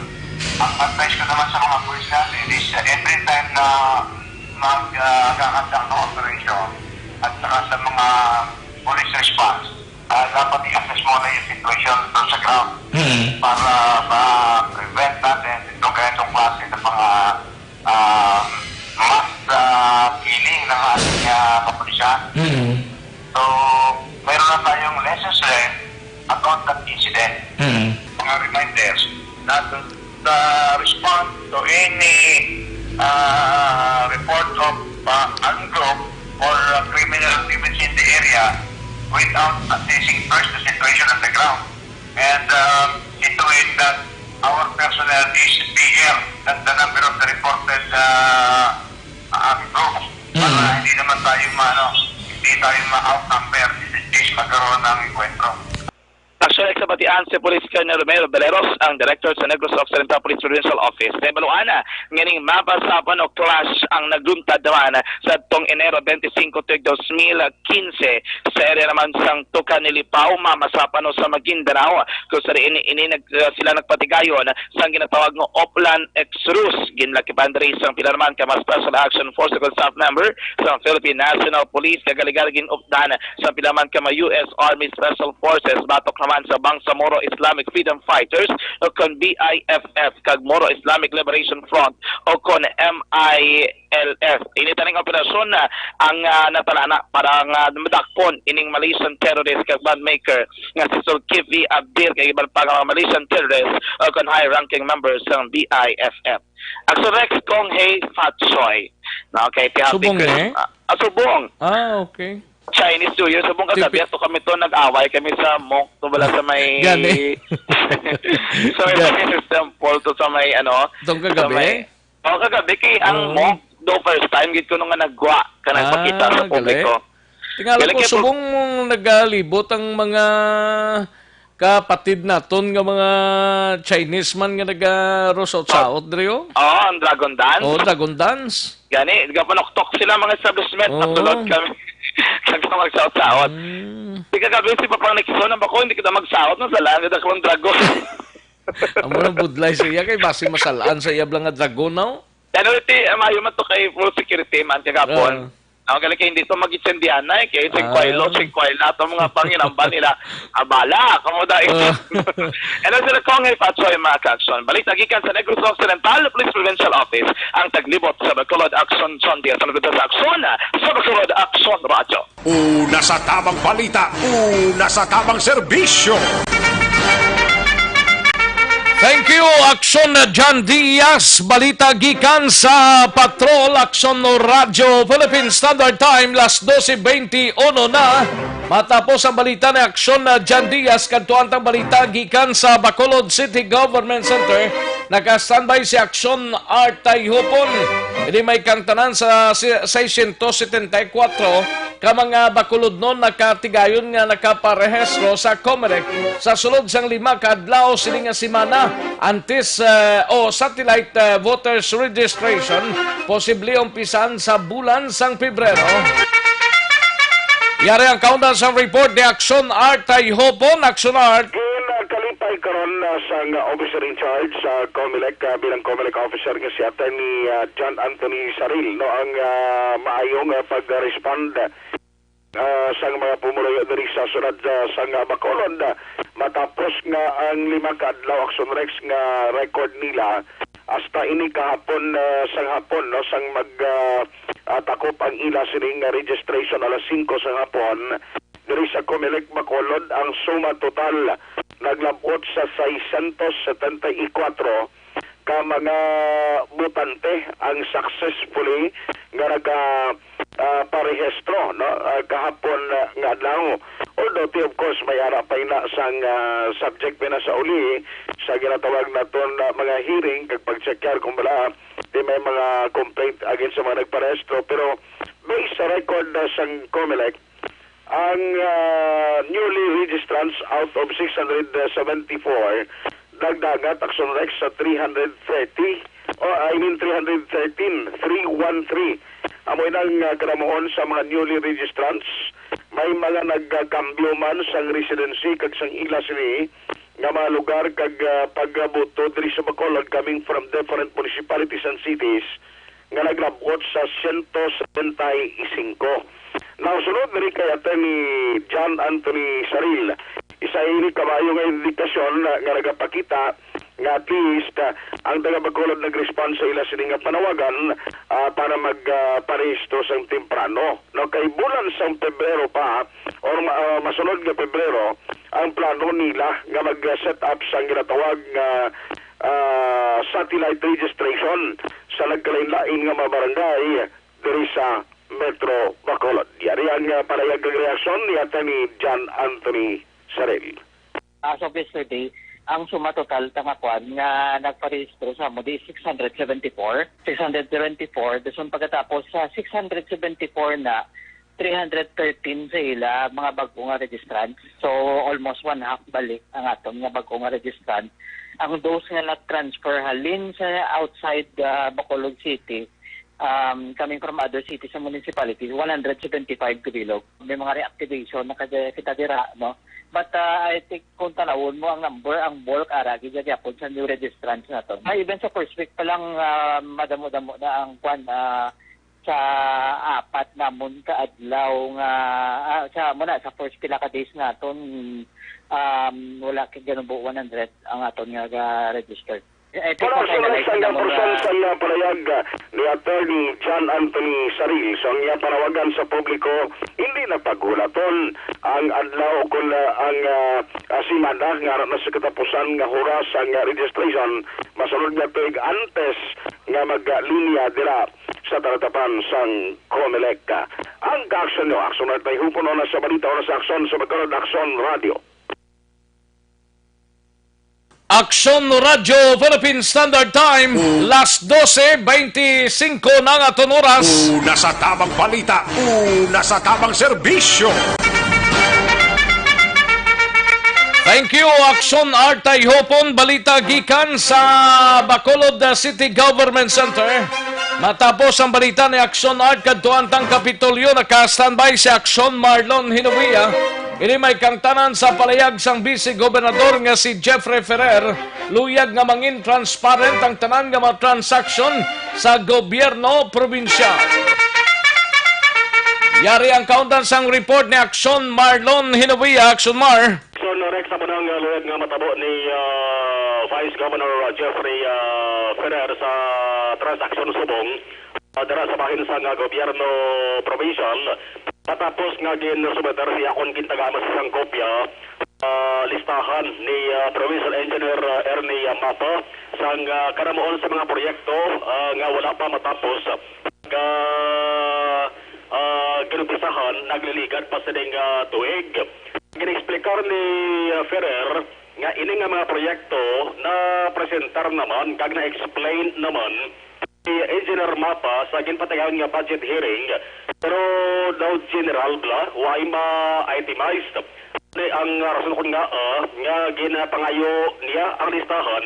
ang advice ko naman sa mga pulis natin is, ah, every time na mag, ah, kakandak ng operation at saka sa mga police response, ah, dapat i-assess muna yung situation doon sa ground. Mm. Para ma-prevent natin itong ganitong klase ng mga, ah, mass, ah, killing ng ating, ah, kapulisan. Mm. So, meron na tayong lessons learned about that incident. Mm. Mga reminders na to, sa response to any, ah, report of, ah, armed group or, ah, criminal activity in the area without assessing first the situation on the ground. And, um, see to it that our personnel is bigger than the number of the reported, uh, uh, groups. Para Mm. hindi naman tayo ma-, ano, hindi tayo ma-outnumber in this case magkaroon ng enkwentro. Actually, sa batian si Police Colonel Romero Valeros, ang Director sa Negros Occidental Police Provincial Office, nahibaluan na nga ning Mama Sapano clash ang nagluntad naman sa tong Enero twenty-five, tuig dos mil quince, sa area naman sang Tukan ni Lipaw, Mama Sapano sa Maguindanao, kung sa diin ini nag-, uh, sila nagpatigayon sang ginatawag nga Oplan Exodus. Ginlakipan diri sang pila naman ka mga Special Action Force ug staff member sa Philippine National Police, kag aligar gin-updan sang pila man ka mga U S Army Special Forces batok naman sa Bangsamoro Islamic Freedom Fighters o kon B I F F kag Moro Islamic Liberation Front o kon M I L F. Ini taning operasyon na ang, ah, natalana para nga madakpon ining Malaysian terrorist kag bomb maker nga si Zulkifli Abdul kag iban pa nga mga Malaysian terrorist o kon high-ranking members sang B I F F. Action Rex, Kong Hei Fat Choi. Na, okay, ti happy Subong, Christmas. Eh? Ah, ah, subong. Ah, okay. Chinese New Year, subong kagabi, Tipi- ato kami to, nag-away kami sa mosque, to bala sa may, Gani. Sa may Gani. Buddhist temple, to sa may, ano, Itong sa kagabi? May, oh, kagabi, kay ang Oo. Mosque, do first time, gid ko nung nga nagwa, ka nagpakita Ah, sa publiko. Gali. Tingala Gali ko, kay subong nagalibot ang mga kapatid naton nga mga Chinese man nga naga-rosaot-saot diri, oh. Oh, ang Dragon Dance. Oh, Dragon Dance. Gani, gapanuktok sila mga establishment, Oo. Nagtulog kami. Kag magsaot-saot. Mm. Di ka gabi si Papang Nixon, ang bako, hindi kita magsaot, no? Sa langit akong dragon. Amo nang budlay sa iya, kay basi masalaan sa iya bala nga dragon, no? Ano iti, ah, maayo man to kay full security man kagapon. Ah. Ang galing kay hindi to mag-itsendihan na eh, kay singkway lo, Ah. singkway la, itong mga panginambal nila. Abala, kamo dahil. Ah. Hello, sila Kong, hey, Patsoy, mga ka-aksyon. Balita gikan sa Negros Occidental Police Provincial Office. Ang taglibot sa Bacolod, Aksyon John Diaz. Ang nagdala sa aksyon, sa Bacolod, Aksyon Radyo. Una sa tamang balita, una sa tamang serbisyo. Thank you, Aksyon John Diaz. Balita gikan sa Patrol, Aksyon Radyo Philippine Standard Time, las dose beintiuno na. Matapos ang balita ni Aksyon John Diaz, kadtuan tang balita gikan sa Bacolod City Government Center. Naka-standby si Aksyon Art Tayhupon. Ini may kangtanan sa si-, seiscientos setenta y cuatro ka mga Bacolodnon nakatigayon nga nakaparehistro sa Comelec sa sulod sang lima ka adlaw sini nga semana antes, eh, o satellite, eh, voters registration posible umpisan sa bulan sang Pebrero. Yari ang kaundan sang report ni Aksyon Art Tayhopon. Aksyon Art. Ginakalipay karon, ah, sang, ah, officer in charge sa Comelec, ah, bilang Comelec officer nga si Attorney, ah, John Anthony Saril, no, ang, ah, maayo nga pag-respond, ah, sang mga pumuluyo diri sa syudad, ah, sang, ah, Bacolod, ah, matapos nga ang lima ka adlaw, Aksyon Rex, nga record nila hasta ini kahapon, ah, sang hapon, no, sang mag, ah, ah, takop ang ila sining registration alas singko sa hapon. Diri sa Comelec Bacolod, ang suma total naglab-ot sa seiscientos setenta y cuatro ka mga botante ang successfully nga naga, ah, parehistro, no, ah, kahapon, ah, nga adlaw. Although, of course, may ara pa ina sang, ah, subject pa na sa uli sa ginatawag naton, ah, mga hearing kag pag-checkar kung bala di may mga complaint against sa mga nagparehistro. Pero based sa record, ah, sang Comelec, ang, ah, newly registrants out of six hundred seventy-four, nagdangat, Aksyon Rex, sa three hundred thirty, o, I mean, three hundred thirteen, three one three. Amo inang, ah, kanamuon sa mga newly registrants. May mga nagkakambyo man sang residency kag sang ila sini nga mga lugar kag, ah, pagboto diri sa Bacolod, coming from different municipalities and cities, nga naglab-ot sa siyento setenta y singko. Now, sunod diri kay Attorney John Anthony Saril, isa ini ka maayo nga indikasyon nga, nga nagapakita nga at least, ah, ang taga Bacolod nag-respond sa ila sini nga panawagan, ah, para mag, ah, parehistro sang temprano. No, kay bulan sang Pebrero pa, or ma-, ah, masunod nga Pebrero, ang plano nila nga mag-set up sang ginatawag nga, ah, satellite registration sa nagkalain-lain nga mga barangay diri sa Metro Bacolod. Yari ang, ah, panayag kag reaksyon ni Attorney John Anthony Saril. As of yesterday, ang suma total ta nga kwan nga nagparehistro sa amo di six hundred seventy-four. Six hundred seventy-four, dason pagkatapos sa six hundred seventy-four na, three hundred thirteen sa ila mga bag-o nga registrants. So, almost one half balik ang aton nga bag-o nga registrant. Ang those nga nag-transfer halin sa outside, ah, Bacolod City, um, coming from other cities and municipalities, one hundred seventy-five kabilog. May mga reactivation na kada kita dira, no? But, ah, I think kung tanawon mo ang number, ang bulk ara gid gyapon sa new registrants naton. Ah, even sa first week pa lang, ah, madamo-damo na ang kwan, ah, sa apat namon ka adlaw nga, ah, sa, muna, sa first pila ka days naton, um, wala kay ganubo one hundred ang aton nga ga-register. Eh, Para sa finalize sa na mo portion na sa iya panayag, ah, ni Attorney John Anthony Saril, so ang iya panawagan sa publiko, hindi na paghulaton ang adlaw kun, ah, ang, ah, ah, semana nga ara na sa katapusan nga oras ang, ah, registration, masunod nga tuig antes nga maglinya dira sa talatapan sang Comelec. Ang kaaksyon nyo, Aksyon Art Tayhupon, una sa balita, una sa aksyon, sa Bacolod Aksyon Radio. Aksyon Radio Philippine Standard Time, Mm. las dose beintisinko na nga aton oras. Una sa tamang balita, una sa tamang serbisyo. Thank you, Aksyon Art Tayhopon. Balita gikan sa Bacolod City Government Center. Matapos ang balita ni Aksyon Art, kadtuan tang Kapitolyo, naka-standby si Aksyon Marlon Hinovia. Ini may kangtanan sa palayag sang Vice Gobernador nga si Jeffrey Ferrer, luyag nga mangin transparent ang tanan nga mga transaksyon sa gobyerno probinsyal. Yari ang kaundan sang report ni Action Marlon Hinovia. Action Mar. Action Rex, amo na nga luyag nga matabo ni, ah, Vice Governor Jeffrey, ah, Ferrer sa transaksyon subong, ah, dira sa bahin sang, ah, gobyerno provincial, matapos nga ginsumeter siya kon gintagaman sa isang kopya, ah, listahan ni, ah, Provincial Engineer, ah, Ernie, ah, Mapa sang, ah, karamuon sa mga proyekto, ah, nga wala pa matapos, nga, ah, ginumpisahan nagliligad pa sining, ah, tuig. Gin-explicar ni, ah, Ferrer nga ini nga mga proyekto na presentar naman kag na-explain naman si Engineer Mapa sa ginpatigayon nga budget hearing, pero daw general bala, way ma-itemized. Ni ang rason kon ngaa nga ginapangayo niya ang listahan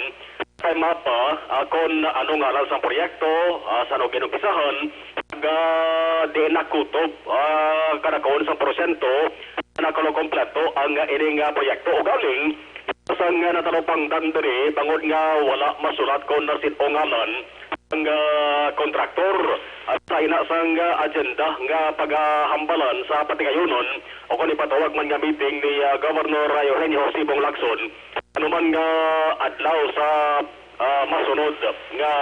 kay Mapa, ah, kon ano ngalan sang proyekto, ah, san-o ginumpisahan, kag, ah, diin nakutob, ah, kadakon sang porsyento na kuno kompleto ang ining, ah, proyekto. Ugaling, sang, ah, natalupangdan diri, bangod nga wala masulat kon sin-o ngalan ang, ah, kontraktor. At sa ina sang, ah, agenda nga pagahambalan sa patigayonon o kon ipatawag man nga meeting ni, ah, Governor Eugenio Sibong Lacson, ano man nga adlaw sa, ah, masunod nga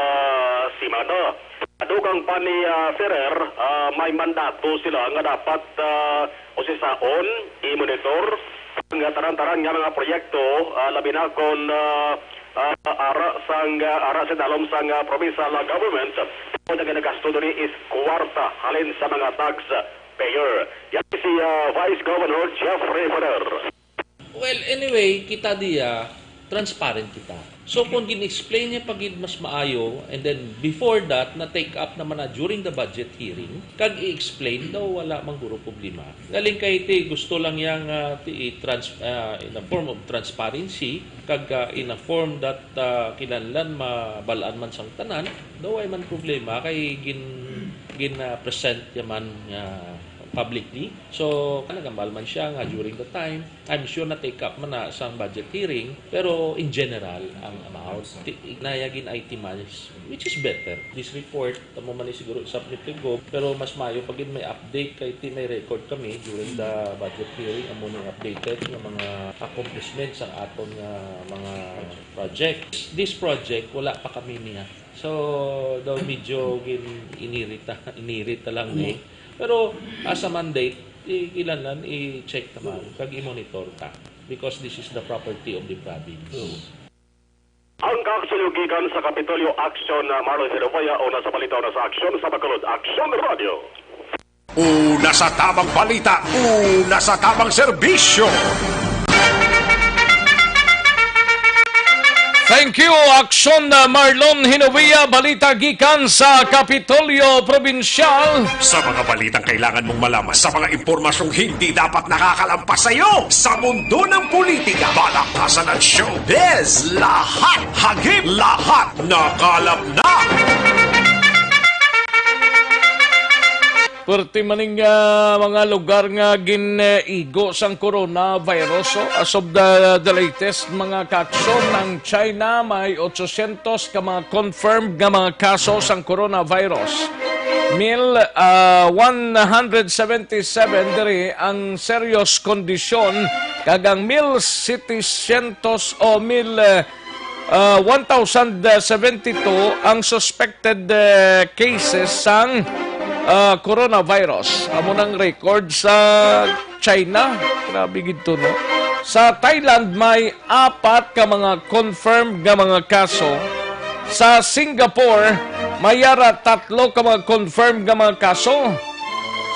semana. Dugang pa ni, ah, Ferrer, ah, may mandato sila nga dapat, ah, usisaon, i-monitor ang tanan-tanan nga mga proyekto, ah, labi na kon, ah, ah, ara sang, ah, ara sa dalom sang, ah, provincial government. Ang nagagasto diri is kwarta halin sa mga tax payer. Yan si, ah, Vice Governor Jeffrey Ferrer. Well, anyway, kita diya, transparent kita. So, kung gin-explain niya pa gid mas maayo, and then before that, na-take up naman na during the budget hearing, kag i-explain daw, wala man guro problema. Galing kay ti, gusto lang yang, ah, ti, i-trans-, ah, in a form of transparency, kag, ah, in a form that, ah, kinahanglan mabal-an man sang tanan, daw ay man problema kay gin-, gin-, ah, present niya man nga publicly. So, nagambal man siya nga during the time, I'm sure na-take up man na sang budget hearing, pero in general, ang amount, ti-, naya gin-itemize, which is better. This report, amo man ni siguro isab ni Pligo, pero mas maayo pa gid may update kay ti may record kami during the budget hearing, amo ni updated nga mga accomplishments ang aton nga mga project. This project, wala pa kami niya. So, daw medyo gin-, inirita, inirita lang ni. Pero as a mandate, i-, kinahanglan i-check naman, kag i-monitor ta. Because this is the property of the province. Ang kaaksuhan gikan sa Kapitolyo, Action, ah, Marlon Jeremiah, una sa balita, una sa aksyon, sa Bacolod, Action Radio. Una sa tamang balita, una sa tamang serbisyo. Thank you, Action, uh, Marlon Hinovia. Balita gikan sa Kapitolyo Probinsyal. Sa mga balitang kailangan mong malaman, sa mga impormasyong hindi dapat nakakalampas sa iyo, sa mundo ng politika, balaktasan at showbiz, lahat hagip, lahat nakalap na. Perti man ning, ah, mga lugar nga gin-igo sang coronavirus, oh. As of the, the latest, mga kaaksyon, ang China may otsosyentos ka mga confirmed nga mga kaso sang coronavirus. Mil, ah, one hundred seventy-seven diri ang serious kondisyon, kag ang mil setecientos o mil, eh, ah, one thousand seventy-two ang suspected, eh, cases sang, ah, coronavirus. Amo nang record sa China. Grabe gid to, no? Sa Thailand, may apat ka mga confirmed nga mga kaso. Sa Singapore, may yara tatlo ka mga confirmed nga mga kaso.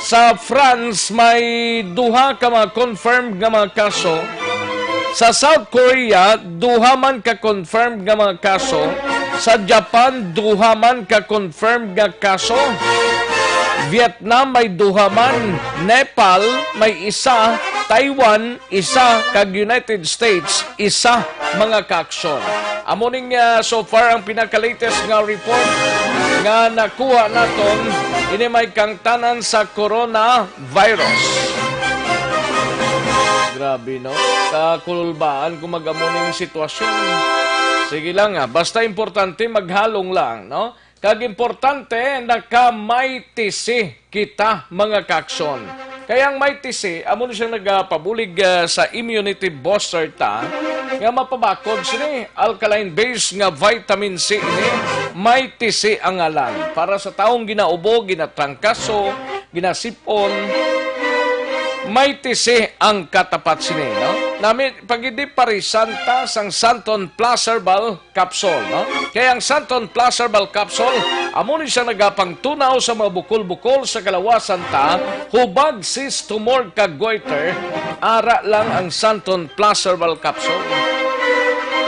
Sa France, may duha ka mga confirmed nga mga kaso. Sa South Korea, duha man ka confirmed nga mga kaso. Sa Japan, duha man ka confirmed nga kaso. Vietnam, may duha man. Nepal, may isa. Taiwan, isa, kag United States, isa, mga kaaksyon. Amo ning, ah, so far ang pinaka-latest nga report nga nakuha naton, ini may kangtanan sa coronavirus. Grabe, no? Kakululbaan kung mag-amo ning sitwasyon. Sige lang, ah. Basta importante, maghalong lang, no? Kag importante, nakamaitisi kita, mga kakson. Kaya ang maitisi, amo na siyang nagapabulig, ah, sa immunity booster ta, nga mapabakod sini. Alkaline base nga vitamin C ini, maitisi ang ngalan. Para sa taong ginaubo, ginatrangkaso, ginasip-on, maitisi ang katapat sini, no? Nami, pagidiparisan ta sang Santon Plus Herbal Capsule, no? Kay ang Santon Plus Herbal Capsule, amo ni siya nagapangtunaw sa mga bukol-bukol sa kalawasan ta, hubag, cyst, tumor, kag goiter, ara lang ang Santon Plus Herbal Capsule.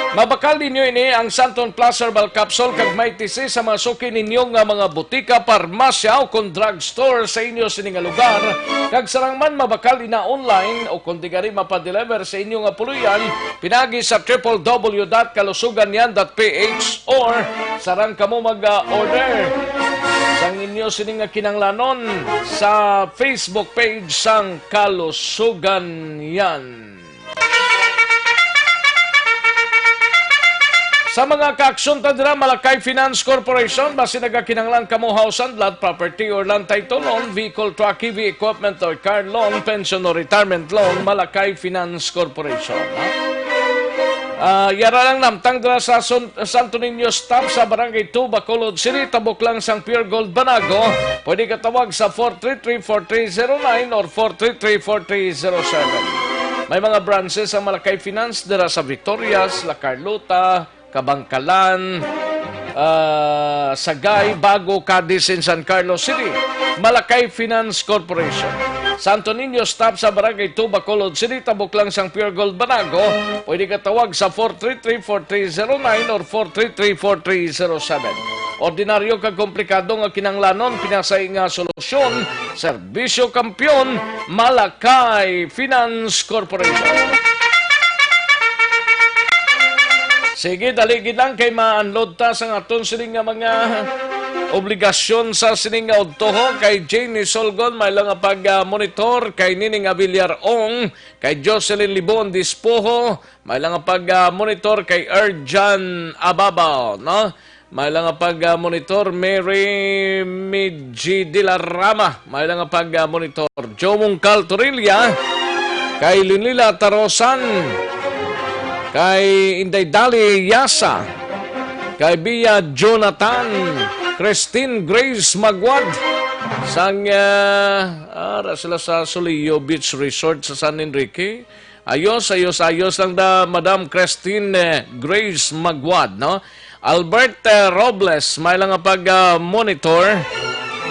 Mabakal ninyo ini ang Santon Plus Herbal Capsule kag maitisi sa mga suki ninyo nga mga butika, parmasya, o kon drugstore sa inyo sini nga lugar, kag sarang man mabakal ina online o kon di gani mapadeliver sa inyo nga puloy-an, pinagi sa triple W dot kalusugan yan dot P H or sarang kamo mag-order sang inyo sini nga kinahanglanon sa Facebook page sang Kalusugan Yan. Sa mga kaaksyonta dira, Malakay Finance Corporation, basi nagakinahanglan kamo house and lot, property or land title loan, vehicle, truck, E V equipment or car loan, pension or retirement loan, Malakay Finance Corporation, ha? Ah, yara lang namtang dira sa Sun-, Santo Niño Stop sa Barangay two, Bacolod City, tabok lang sang Pure Gold Banago. Pwede ka tawag sa four three three, four three zero nine or four three three, four three zero seven. May mga branches ang Malakay Finance dira sa Victorias, La Carlota, Kabankalan, ah, Sagay, Bago, Cadiz, and San Carlos City. Malakay Finance Corporation. Santo Niño Stop sa Barangay two, Bacolod City, tabok lang sang Pure Gold Banago. Pwede ka tawag sa four three three, four three zero nine or four three three, four three zero seven. Ordinaryo kag komplikado nga kinahanglanon, pinasay nga solusyon, serbisyo kampiyon, Malakay Finance Corporation. Sige, dali gid lang kay ma-unload ta sa aton sini nga mga obligasyon sa sini nga udtoho. Kay Jane Isolgon, may lang nga pag, ah, monitor, kay Nining Avillar Ong, kay Jocelyn Libon Dispoho, may lang nga pag, ah, monitor, kay Erjan Ababaw, no? May lang nga pag, ah, monitor, Mary Midji de la Rama. May lang nga pag, ah, monitor, Joe Mungkal Torilla, kay Lunila Tarosan, kay Inday Dali Yasa, kay Bia Jonathan, Christine Grace Magwad, sang, ah, ara sila sa Solio Beach Resort sa San Enrique. Ayos, ayos, ayos lang da, Madam Christine, eh, Grace Magwad, no? Albert, eh, Robles, may lang nga pag, ah, monitor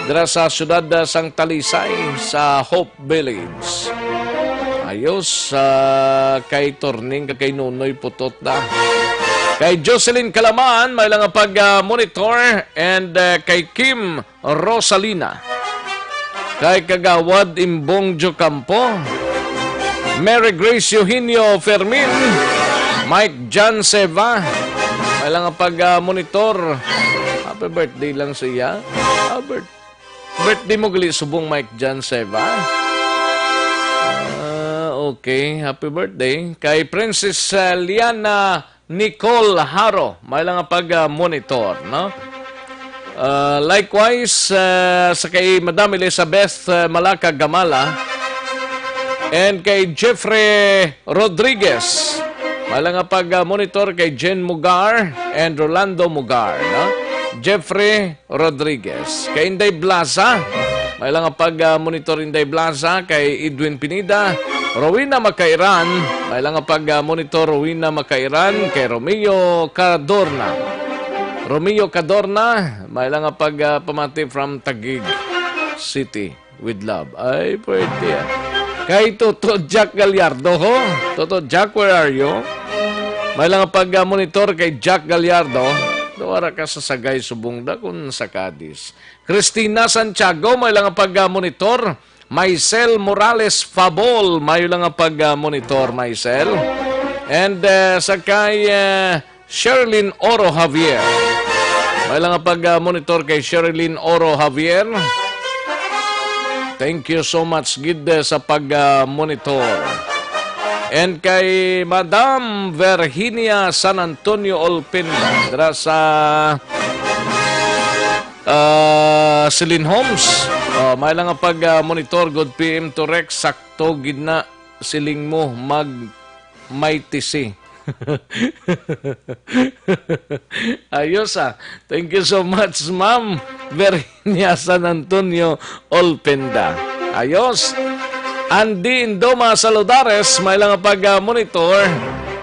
dira sa siyudad, ah, sang Talisay, sa Hope Village. Ayos, ah, kay Torning, kay Nonoy Putot da. Kay Jocelyn Kalaman, may lang nga pag, ah, monitor, and, ah, kay Kim Rosalina, kay Kagawad Imbong Jocampo, Mary Grace Eugenio Fermin, Mike John Seva, may lang nga pag, ah, monitor. Happy birthday lang siya. Ah, birth-, birthday mo gali subong, Mike John Seva. Ah, okay. Happy birthday. Kay Princess, ah, Liana Nicole Haro, may lang nga pag, ah, monitor, no? Ah, likewise, ah, sa kay Madam Elizabeth, ah, Malaka Gamala, and kay Jeffrey Rodriguez, may lang nga pag, ah, monitor kay Jen Mugar and Rolando Mugar, no? Jeffrey Rodriguez. Kay Inday Blaza, may lang nga pag, ah, monitor Inday Blaza, kay Edwin Pinida, Rowena Macairan, may lang nga pag, ah, monitor Rowena Macairan, kay Romeo Cadorna. Romeo Cadorna, may lang nga pag, ah, pamati from Taguig City with love. Ay, pwede, ah. Kay Toto Jack Gallardo, ho? Toto Jack, where are you? May lang nga pag, ah, monitor kay Jack Gallardo. Daw ara ka sa Sagay, subong da kung sa Cadiz. Christina Santiago, may lang nga pag, ah, monitor. Maisel Morales Fabol, may lang nga pag, ah, monitor, Maisel. And, ah, sa kay, ah, Sherlyn Oro Javier. May lang nga pag, ah, monitor kay Sherlyn Oro Javier. Thank you so much gid, eh, sa pag, ah, monitor. And kay Madam Virginia San Antonio Olpin dira sa, ah, Celine Homes. Oh, may lang nga pag, ah, monitor, good P M to Rex, sakto gid na siling mo mag may tisi. Ayos, ah. Thank you so much, Ma'am Virginia San Antonio Olpenda. Ayos. Andy Indoma Saludares, may lang nga pag, ah, monitor.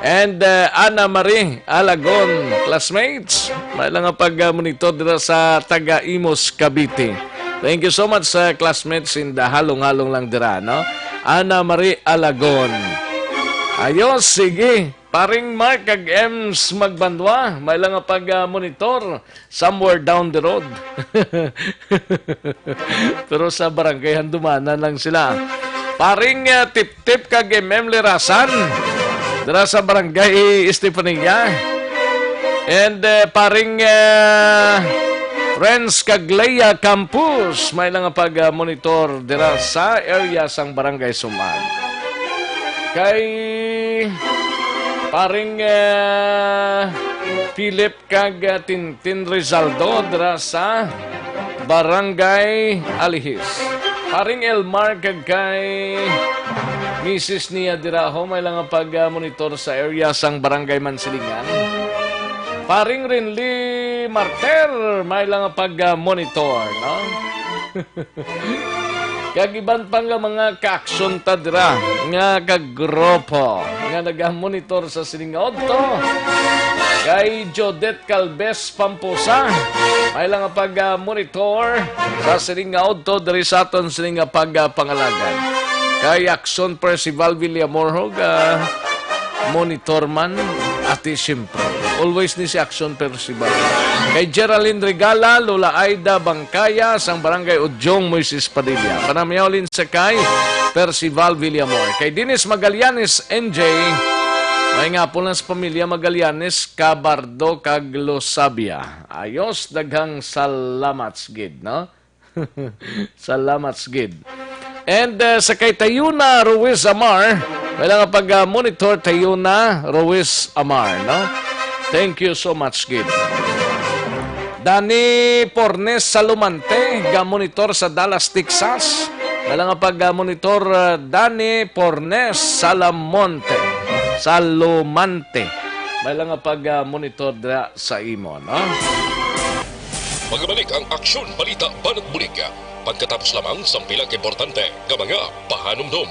And, ah, Ana Marie Alagon, classmates, may lang nga pag, ah, monitor dira sa taga Imus, Cavite. Thank you so much, ah, classmates, in the halong-halong lang dira, no? Ana Marie Alagon. Ayos, sige. Paring Mark kag Ems Magbanwa, may lang nga pag, ah, monitor somewhere down the road. Pero sa barangay Handumanan lang sila. Paring, ah, Tiptip kag M M Lirasan, dira sa barangay Estefania. And, ah, paring, ah, Renz kag Leia Campus, may lang nga pag, ah, monitor dira sa area sang barangay Sumag. Kay paring, ah, Philip kag, ah, Tintin Rizaldo dira sa Barangay Alihis. Paring Elmar kag kay misis niya dira ho, may lang nga pag, ah, monitor sa area sang Barangay Mansilingan. Paring Rinli Marter, may lang nga pag, ah, monitor, no? Kag iban pa nga mga ka-aksyon ta dira nga kagrupo nga nagamonitor sa sining nga udto. Kay Jodette Calves Pamposa, may lang nga pag-monitor sa sining nga udto diri sa aton sining nga pagpangalagad. Kay Aksyon Percival Villamor ho, ga monitor man, ati siyempre. Always ni si Aksyon Percival. Kay Geraldine Regala, Lola Aida Bangkaya, sang Barangay Udyong, Moises Padilla. Panamyaw lin sa kay Percival Villamor. Kay Dennis Magallanes, N J, may nga po lang sa pamilya Magallanes, Cabardo, kag Losabia. Ayos, daghang salamat gid, no? Salamat gid. And, uh, sa kay Tayuna Ruiz Amar, wala nga pag, uh, monitor Tayuna Ruiz Amar, no? Thank you so much gid. Dani Pornes Salumante, ga monitor sa Dallas, Texas. Wala nga pag, uh, monitor, uh, Dani Pornes Salamonte. Salumante. Wala nga pag, uh, monitor dira sa imo, no? Magabalik ang Aksyon Balita Banat Bulig pagkatapos lamang sang pila ka importante nga mga pahanumdom.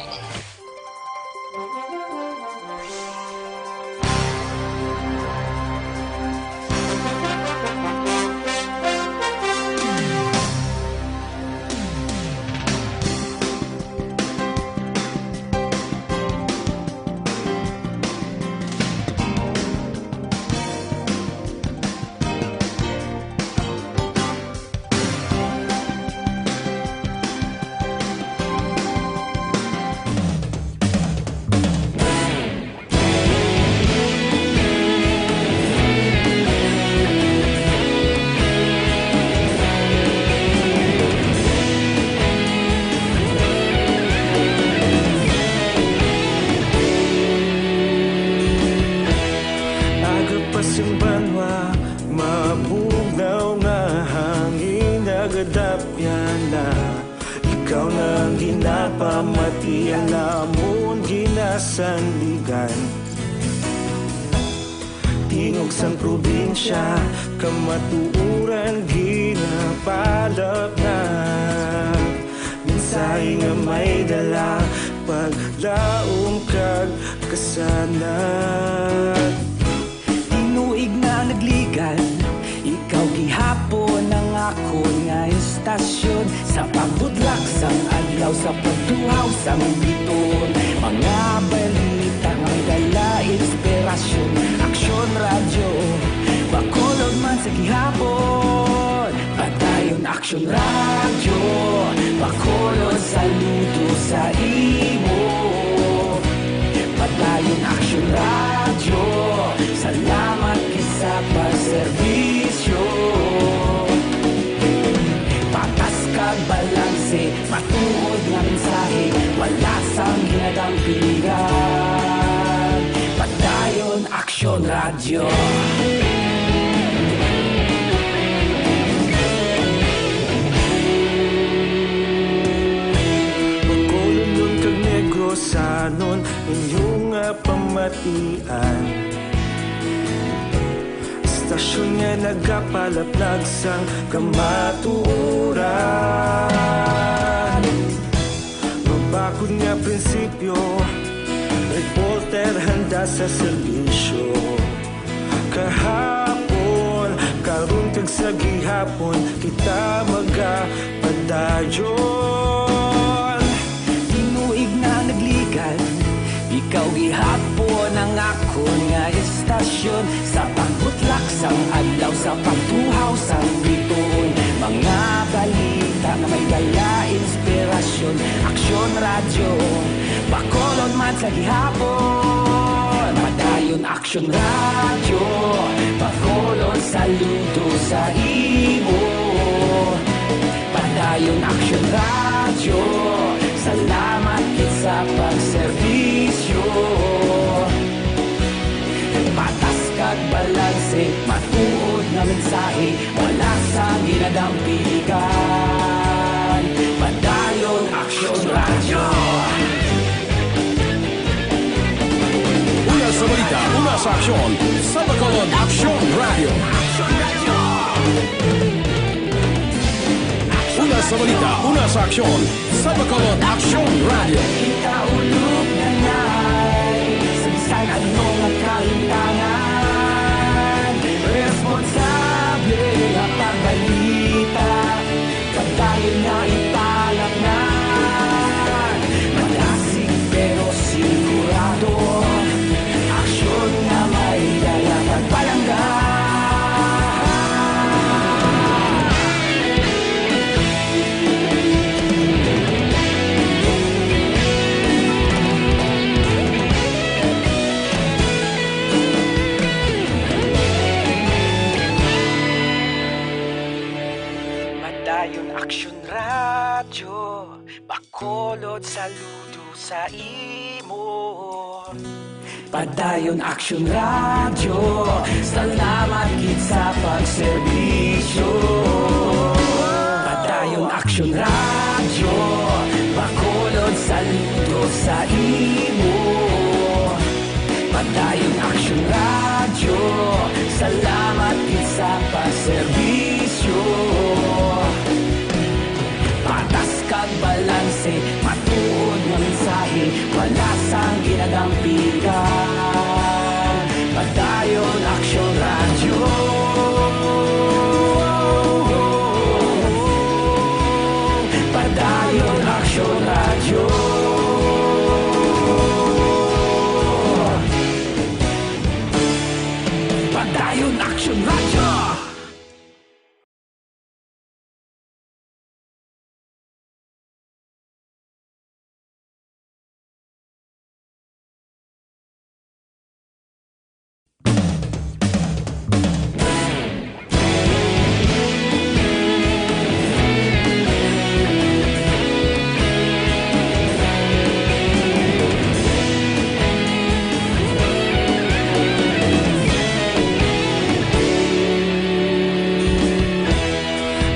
Aga pa sing banwa, mabugnaw nga hangin nagadapyan na. Ikaw na ang ginapamati, ang amon ginasandigan. Tingog sang probinsya, kamatuoran ginapalapnat. Mensahe nga may dala, paglaom kag kasanag. Tinuig na nagligan, ikaw gihapon ang akon nga istasyon. Sa pagbudlak sang adlaw, sa pagtuhaw sang biton, mga balita nga may dala inspirasyon. Aksyon Radyo, Bacolod man sa gihapon. Padayon Aksyon Radyo, Bacolod, saludo sa imo. Padayon Aksyon Radyo, salamat gid sa pagserbisyo. Patas kag balanse, matuod nga mensahe, wala sang ginadampingan. Radyo. Bacolodon kag Negrosanon, inyo nga pamatian. Istasyon nga nagapalaplag sang kamatuoran. Mabakod nga prinsipyo, reporter handa sa serbisyo. Kahapon, karon kag sa gihapon, kita magapadayon. Tinuig na nagligan, ikaw gihapon ang akon nga istasyon. Sa pagbutlak sang adlaw, sa pagtuhaw sang bituon, mga balita nga may dala inspirasyon. Aksyon Radyo, Bacolod man sa gihapon. Padayon Aksyon Radyo, Bacolod saludo sa imo. Padayon Aksyon Radyo, salamat gid sa pagserbisyo. Patas kag balanse, matuod nga mensahe, wala sang ginadampigan. Padayon Aksyon Radyo. Una sa balita, una sa aksyon, sa Bacolod Aksyon Radyo. Una sa balita, una sa aksyon, sa Bacolod Aksyon Radyo. Kita ulog na nay, sa bisan ano nga kalimtangan, responsable nga pagbalita. Padayon nga ipalatnan, malasig pero sigurado. Aksyon nga may dala kag palangga. Padayon Aksyon Radyo, Bacolod saludo sa imo. Padayon Aksyon Radyo, salamat gid sa pagserbisyo. Padayon Aksyon Radyo, Bacolod saludo sa imo. Padayon Aksyon Radyo, salamat gid sa pagserbisyo. Patas kag balanse, matuod nga mensahe, wala sang ginadampigan. Padayon Aksyon Radyo. Padayon Aksyon Radyo. Padayon Aksyon Radyo.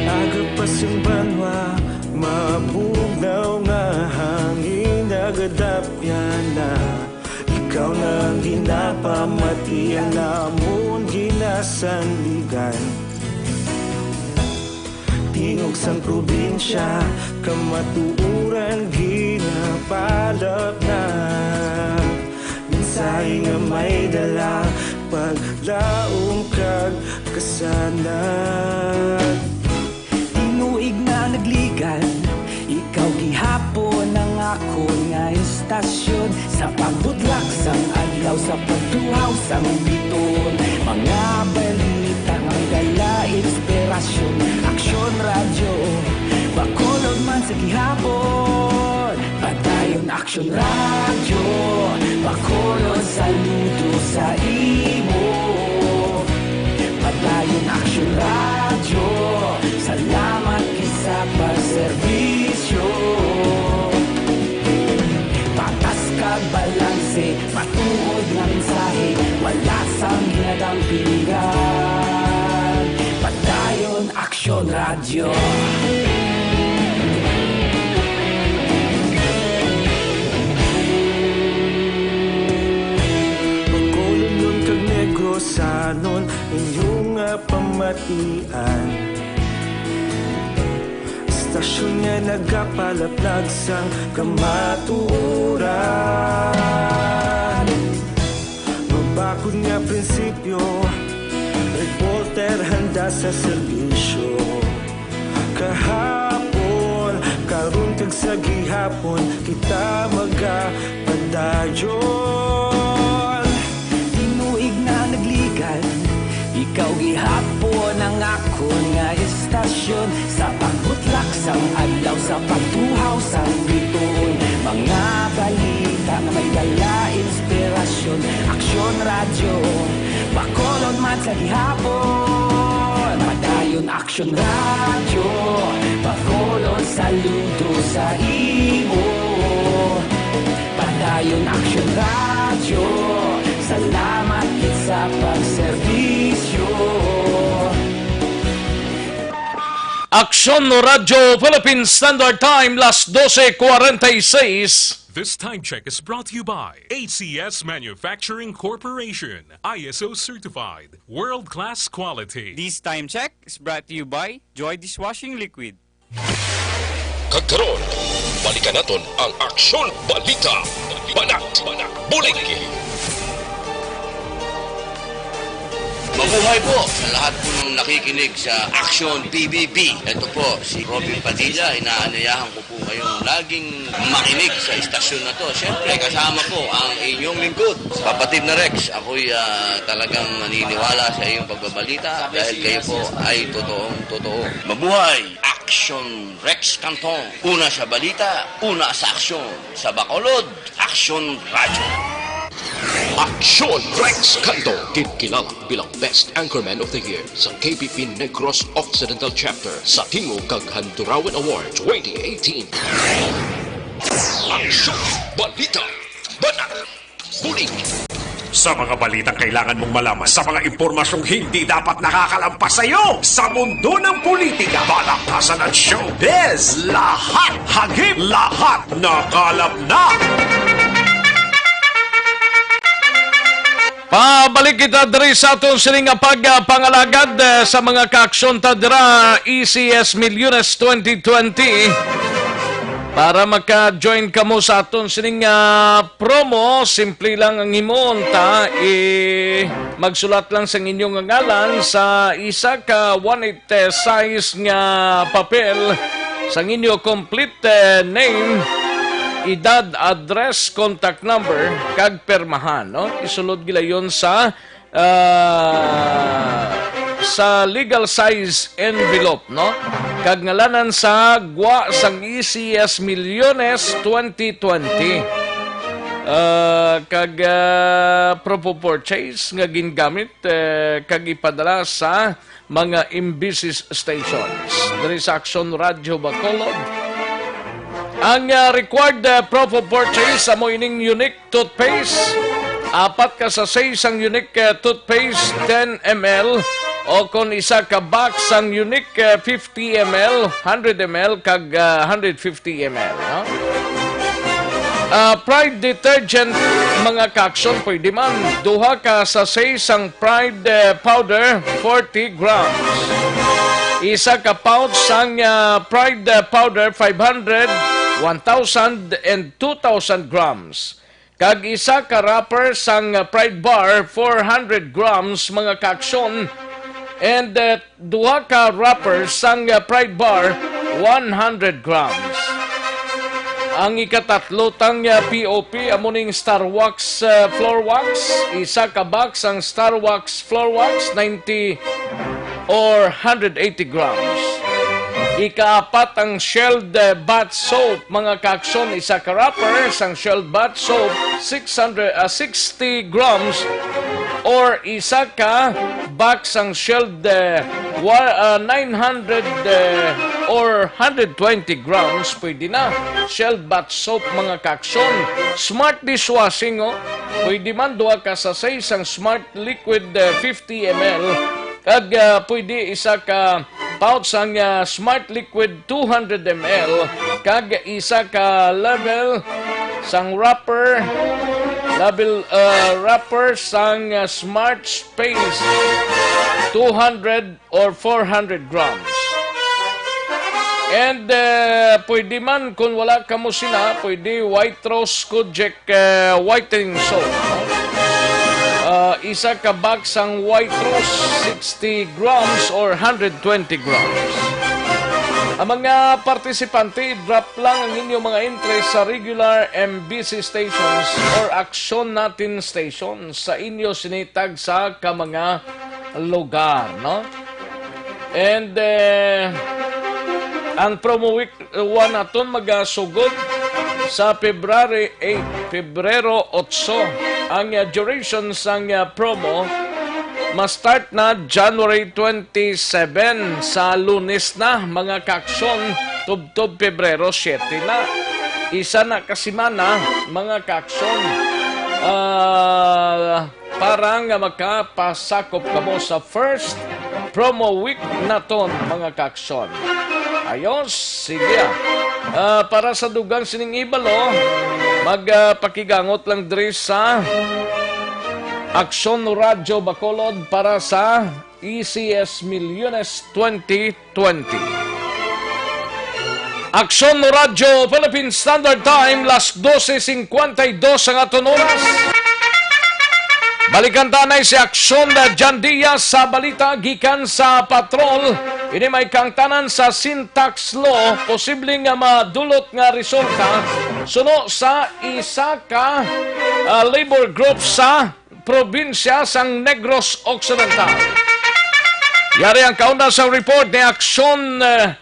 Aga pa sing banwa, mabugnaw nga hangin nagadapyan na. Ikaw na ang ginapamatian namon ginasandigan. Tingog sang probinsya, kamatuoran ginapalapnag. Mensahe nga may dala, paglaom kag kasanag. Tinuig na nagligan, ikaw gihapon ang akon nga istasyon. Sa pagbutlak sang adlaw, sa pagtuhaw sang bituon, mga balita nga may dala inspirasyon. Aksyon Radyo, Bacolod man sa gihapon. Padayon Aksyon Radyo, Bacolod saludo sa imo. Padayon Aksyon Radyo, salamat gid sa pagserbisyo. Patas kag balanse, Kasi matuod nga mensahe, wala sang ginadampingan. Padayon Aksyon Radyo. Bacolodnon kag Negrosanon, inyo nga pamatian. Istasyon nga nagapalaplag sang kamatuoran. Mabakod nga prinsipyo, reporter handa sa serbisyo. Kahapon, karon kag sa gihapon, kita magapadayon. Tinuig na nagligad, ikaw gihapon ang akon nga istasyon. Sa pagbutlak sang adlaw, sa pagtuhaw sang bituon, mga balita nga may dala inspirasyon. Aksyon Radyo, Bacolod man sa gihapon. Padayon Aksyon Radyo, Bacolod saludo sa imo. Padayon Aksyon Radyo, salamat gid sa pagserbisyo. Aksyon Radyo Philippine Standard Time, las doce cuarenta y seis. This time check is brought to you by A C S Manufacturing Corporation, I S O certified, world-class quality. This time check is brought to you by Joy Dishwashing Liquid. Kag karon, balikan naton ang Aksyon Balita. Banat, Bulig. Mabuhay po sa lahat po ng nakikinig sa Aksyon P B B. Ito po si Robin Padilla. Inaanyayahan ko po kayong laging makinig sa istasyon na to. Siyempre, kasama po ang inyong lingkod, Kapatid na Rex. Ako'y, ah, talagang naniniwala sa iyong pagbabalita dahil kayo po ay totoong totoo. Mabuhay! Action Rex Cantong. Una sa balita, una sa aksyon. Sa Bacolod, Aksyon Radyo. Aksyon Rex Cantong, ginkilala bilang Best Anchorman of the Year sa K P P Negros Occidental Chapter sa Tingog kag Handurawan Award twenty eighteen. Aksyon Balita, Banat, Bulig. Sa mga balitang kailangan mong malaman, sa mga impormasyong hindi dapat nakakalampas sa iyo, sa mundo ng politika, balaktasan at showbiz, lahat hagip, lahat nakalap na. Pabalik kita diri sa aton sini nga pagpangalagad, eh, sa mga kaaksyon ta dira, E C S Milyones twenty twenty. Para maka-join kamo sa aton sining, ah, promo, simple lang ang himuon ta, eh, magsulat lang sang inyo nga ngalan sa isa ka one eight size nga papel sang inyo complete, eh, name, edad, address, contact number, kag permahan, no? Isulod gilayon sa ah, sa legal size envelope, no? Kag ngalanan sa gwa sang E C S Milyones twenty twenty. Ah, kag, ah, proof of purchase nga gingamit, eh, kag ipadala sa mga M B C stations. Diri sa Aksyon Radyo Bacolod, ang, ah, required, ah, proof of purchase amo ining Unique toothpaste, apat ka sachet sang Unique, eh, toothpaste, ten M L, o kon isa ka box sang Unique, eh, fifty M L, hundred M L, kag, ah, hundred fifty M L, no? Ah, Pride detergent, mga kaaksyon, pwede man. Duha ka sachet sang Pride, eh, powder, forty grams. Isa ka pouch sang, ah, Pride, eh, powder, five hundred, one thousand, and two thousand grams. Kag isa ka wrapper sang Pride Bar, four hundred grams, mga kaaksyon, and, uh, duha ka wrapper sang, uh, Pride Bar, one hundred grams. Ang ikatatlo tang, uh, P O P amo ning Star Wax, uh, Floor Wax, isa ka box ang Star Wax Floor Wax, ninety or hundred eighty grams. Ikaapat ang Shelled, eh, bath soap, mga kaaksyon, isa ka wrapper sang Shelled bath soap, six hundred, ah, sixty grams, or isa ka box sang Shelled, eh, wa-, ah, nine hundred, eh, or hundred twenty grams, pwede na. Shelled bath soap, mga kaaksyon. Smart dishwashing, oh. Pwede man duha ka sachet sang Smart Liquid, eh, fifty M L. Kag, ah, pwede isa ka pouch sang, ah, Smart Liquid two hundred M L, kag isa ka level sang wrapper, level, ah, wrapper sang, ah, Smart Space two hundred or four hundred grams. And, eh, pwede man, kung wala kamo sina, pwede White Rose Kojic, eh, whitening soap, no? Ah, isa ka box sang White Rose, sixty grams or hundred twenty grams. Ang mga partisipante, i-drop lang ang inyong mga entry sa regular M B C stations or Aksyon Natin stations sa inyo sini tagsa ka mga lugar, no? And, eh, ang promo week one naton magasugod sa February eight, Pebrero otso. Ang, uh, duration sang, uh, promo ma-start na January twenty-seven, sa Lunes na, mga kaaksyon, tubtob Pebrero siete na. Isa na ka semana, mga kaaksyon. Ah, para nga makapasakop kamo sa first promo week naton, mga kaaksyon. Ayos, sige, ah. Ah, para sa dugang sining ibalo, mag, ah, pakigangot lang diri sa Aksyon Radyo Bacolod para sa E C S Milyones twenty twenty. Aksyon Radyo Philippine Standard Time, las dose cincuenta y dos ang aton oras. Balikan ta na si Aksyon na John Diaz sa balita gikan sa patrol. Ini may kaangtanan sa Syntax Law, posible nga madulot nga resulta suno sa isa ka, ah, labor group sa probinsya sang Negros Occidental. Yari ang kauna sang report ni Aksyon, eh,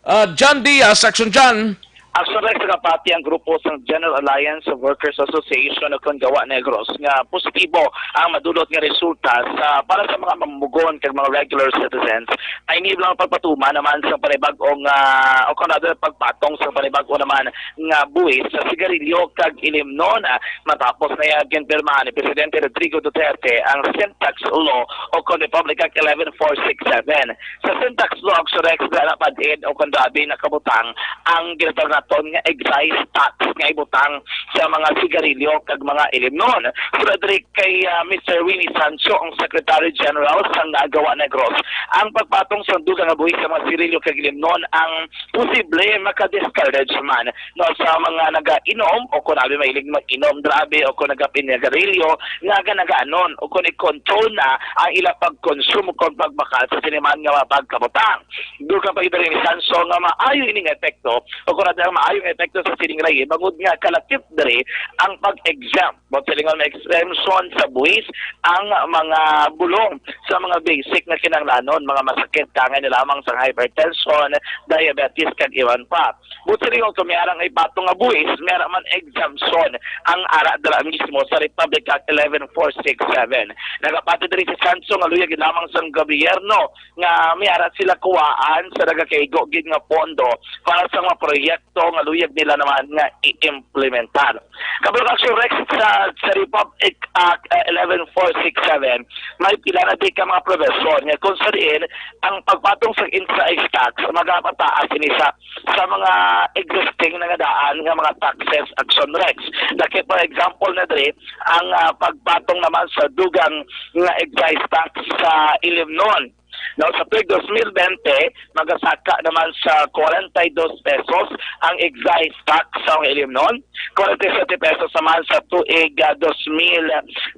ah, John Diaz. Aksyon John. Aksyon Rex, nakapati ang grupo sang General Alliance of Workers Association o kon Gawa Negros nga positibo ang madulot nga resulta sa, para sa mga mamumugon kag mga regular citizens. Ay, ini lang pagpatuman naman sa panibag-ong, ah, o kon rather, pagpatong sa panibag-o naman nga buwis sa sigarilyo kag ilimnon, ah, matapos na iya ginpirmahan ni Presidente Rodrigo Duterte ang Syntax Law o kon Republic Act eleven four six seven. Sa Syntax Law, Aksyon Rex, na napad-id o kon dabi nakabutang ang ginatawag naton nga excise tax nga ibutang sa mga sigarilyo kag mga ilimnon. Sila diri kay, ah, Mister Winnie Sancho, ang Secretary General sang Gawa Negros. Ang pagpatong sa dugang nga buwis sa mga sigarilyo kag ilimnon ang posible maka-discourage man, no, sa mga nagainom o kon abi mahilig mag-inom grabe o kon nagapinigarilyo nga ganagaanon o kon i-control na ang ila pagkonsumo kon pagbakal sa sini man nga mga pagkabutang. Dugang pa gid ni Sancho nga maayo ining epekto o kon abi ang maayo nga epekto sa sining rayi bangod nga kalakip diri ang pag-exempt. Buot silingon, may exemption sa buwis ang mga bulong sa mga basic nga kinahanglanon, mga masakit, kaangay na lamang sa hypertension, diabetes, kag iban pa. Buot silingon, kung may ara nga ipatong nga buwis, may ara man exemption ang ara dira mismo sa Republic Act eleven four six seven. Nagapati diri si Sancho nga luyag gid lamang sang gobyerno nga may ara sila kuwaan sa nagakaigo gid nga pondo para sa mga proyekto nga luyag nila naman nga i-implementar. Kabalo ka, Aksyon Rex, sa, sa Republic Act, uh, eleven four six seven, may pila na di ka mga provision nga kung sa diin ang pagpatong sa excise tax magapataas ini sa, sa mga existing na nga daan nga mga taxes, Aksyon Rex. Laki, for example, na diri ang, ah, pagpatong naman sa dugang nga excise tax sa ilimnon. Now, sa tuig dos mil bente, magasaka naman sa kwarenta y dos pesos ang excise tax sa mga ilimnon, kwarenta y siyete pesos naman sa tuig, ah, dos mil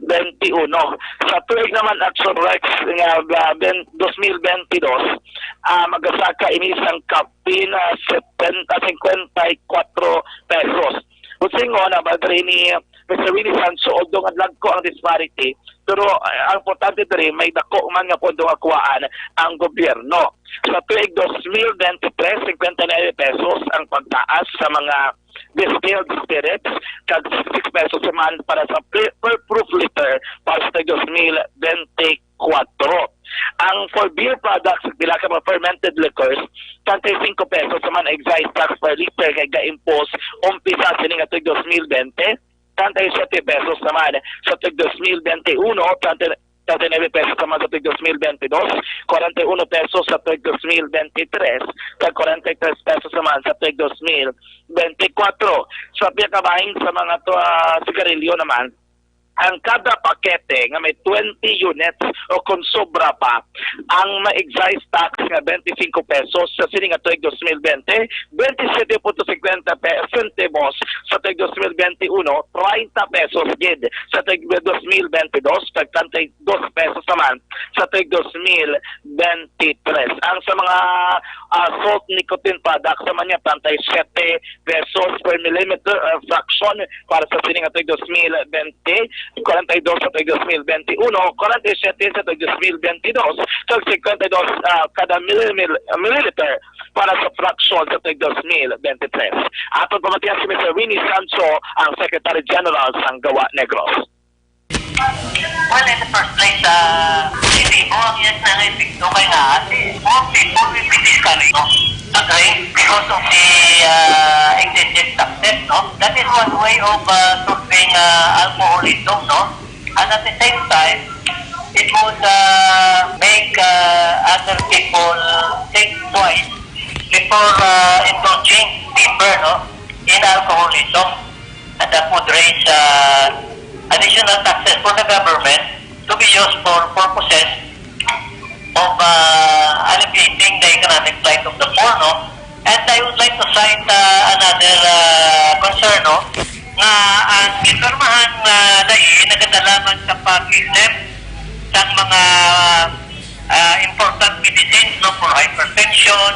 bente uno. Sa tuig naman, Aksyon Rex, nga, ah, ben-, dos mil bente dos, ah, magasaka ini sang kapin, ah, setenta, cincuenta y cuatro pesos. Buot silingon, ah, bali ni Mister Winnie Sancho, although nga dagko ang disparity, Pero, eh, ang importante diri, may dako man nga pondo nga kuhaan ang gobyerno. Sa tuig dos mil bente tres, cincuenta y nueve pesos ang pagtaas sa mga distilled spirits, kag six pesos naman para sa pli-, per proof liter para sa tuig dos mil bente kwatro. Ang for beer products, pila ka mga fermented liquors, treinta y cinco pesos naman excise tax per liter kay ga-impose umpisa sini nga tuig dos mil bente, treinta y siete pesos naman sa tuig dos mil bente uno, treinta, treinta y nueve pesos naman sa tuig dos mil bente dos, kwarenta y uno pesos sa tuig dos mil bente tres, kag kwarenta y tres pesos naman sa tuig dos mil bente kwatro. Sa pagkabahing sa mga to, ah, sigarilyo naman, ang kada pakete nga may twenty units o kung sobra pa, ang ma-excise tax nga bente singko pesos sa sini nga tuig dos mil bente, bente siyete punto singkwenta pe-, sentimos sa tuig dos mil bente uno, treinta pesos gid sa tuig dos mil bente dos, kag treinta y dos pesos naman sa tuig dos mil bente tres. Ang sa mga, ah, soft nicotine products naman niya, treinta y siete pesos per millimeter, ah, fraction para sa sini nga tuig dos mil bente, kwarenta y dos sa tuig dos mil bente uno, kwarenta y siete sa tuig dos mil bente dos, kag singkwenta y dos, ah, kada milimil-, milliliter para sa fraction sa tuig dos mil bente tres. Aton pamatian si Mister Winnie Sancho, ang Secretary General sang Gawa Negros. Well, in the first place, uh, hindi po ang yes na nga epekto kay nga ate. More people will be discouraged, no? Agree? Because of the, uh, excessive taxes, no? That is one way of, uh, solving, uh, alcoholism, no? And at the same time, it would, uh, make, uh, other people think twice before, uh, indulging deeper, no, in alcoholism. And that would raise, uh, additional taxes for the government to be used for purposes of, uh, alleviating the economic plight of the poor, no? And I would like to cite, uh, another, uh, concern, no, nga ang ginpormahan nga lain nagadala man sa pag-exempt sang mga, uh, important medicines, no, for hypertension,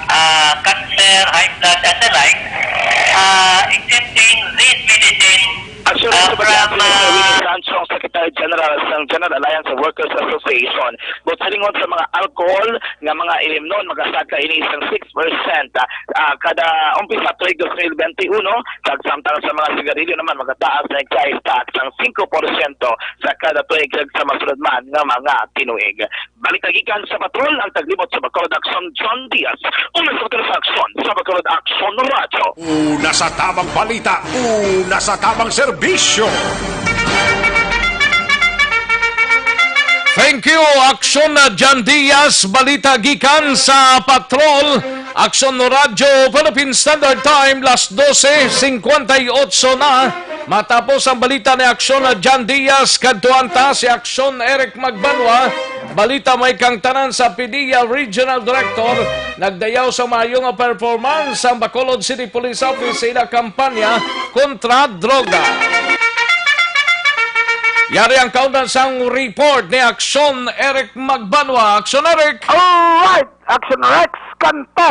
uh, cancer, high blood, and the like, uh, exempting these medicines, Actually, uh, sa pagkakita from, ni Mister Willie uh, Sancho, ang Secretary General sang General Alliance of Workers Association, buot silingon, sa mga alcohol nga mga ilimnon, makasaka ini sang six percent, ah, ah, kada umpisa tuig dos mil bente uno, kag samtang sa mga sigarilyo naman, makataas ang excise tax sang singko porsyento sa kada tuig, kag sa masunod man nga mga tinuig. Balita gikan sa Patrol, ang taglibot sa Bacolod Aksyon, John Diaz. Una sa Bacolod Aksyon, sa Bacolod Aksyon Radyo. Una sa tamang balita, una sa tamang serbisyo. Thank you, Aksyon na John Diaz. Balita gikan sa Patrol, Aksyon Radyo, Philippine Standard Time, las dose cincuenta y ocho na. Matapos ang balita ni Aksyon na John Diaz, kadtuan ta si Aksyon Eric Magbanwa. Balita may kang tanan sa PDEA Regional Director, nagdayaw sa maayo nga performance ang Bacolod City Police Office sa ila kampanya kontra droga. Yari ang kaundan sang report ni Aksyon Eric Magbanwa. Aksyon Eric! Alright! Action Rex, kanto!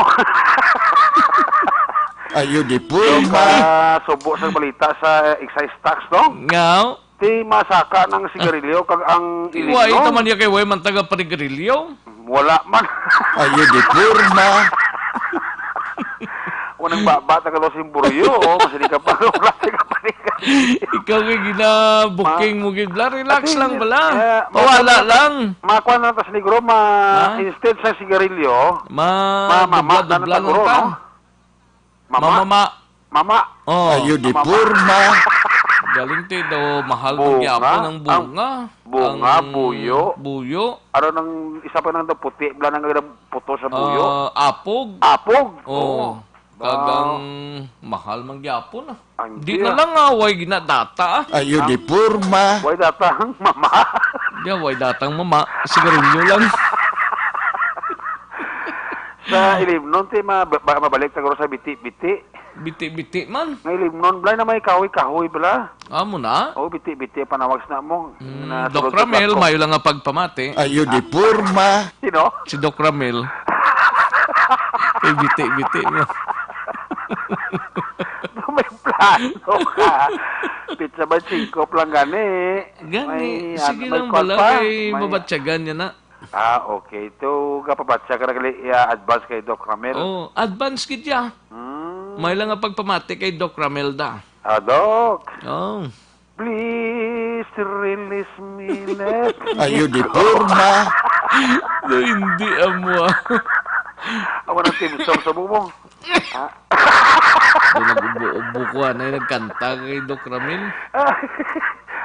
Ayo di po, Yung ma- kasubo sa balita sa excise tax, no? Nga. Ti masaka ng sigarilyo kag ang Ti iling, wa, no? Ito man niya kay way man taga panigarilyo. Wala man. Ayo di porma. Unang baba, taga Los Imburio, oh, masini ka pa, wala ka pa ni ka. Ikaw kay gina-booking Ma- mo gid, bla. Relax Ati, lang, bla. eh, Pawala ma-, lang. Makuha na tas negro, ma-, Ha? instead sa sigarilyo, Ma-, ma-, mama, dubla-dubla ano lang taguro, ta. No? Mama. Mamama. Mama. Oh. Ayo di Mama. Porma. Galing ti daw, mahal man Bunga. Gyapon ang Ang bunga. Bunga, Ang buyo. Buyo. Ano nang isa pa nang daw puti, bla nang puto sa buyo? Ah, apog. Apog. Oh. Oo. Kag ang Ba- mahal man gyapon, ah. Ang Di na siya. Lang, ah, way ginadata, ah. Ayo di porma. Way datang mama. Di, way datang mama. Sigarilyo lang. Sa ilimnon, ti ma-, ba-, mabalik siguro sa biti-biti. Biti-biti man. Nga ilimnon, bla, na may kahoy-kahoy, bla. Amo na? Oh, biti-biti, panawag sa mo. Mm, na Doc sulod sa Ramil, plato. Mayo lang nga pagpamati. Ayo di porma. Sino? Si Doc Ramil. Eh, biti-biti mo. May plano ka. Pizza ba, singko lang gani? Gani, May, sige ano, may lang kwan bala pa? kay May mabatyagan niya na. Ah, okay. Ito, gapabatya ka na gali, ah, advance kay Doc Ramel. Oh, advance gid ya. Hmm. May lang nga pagpamati kay Doc Ramel da. Ah, Doc. Oh. Please release me, let me Ayo di go. Porma. No, hindi amo, ah. Ako ng team song sa bubong. Ha? Doon nag-ubo-ubo ko, anay nagkanta kay Doc Ramil.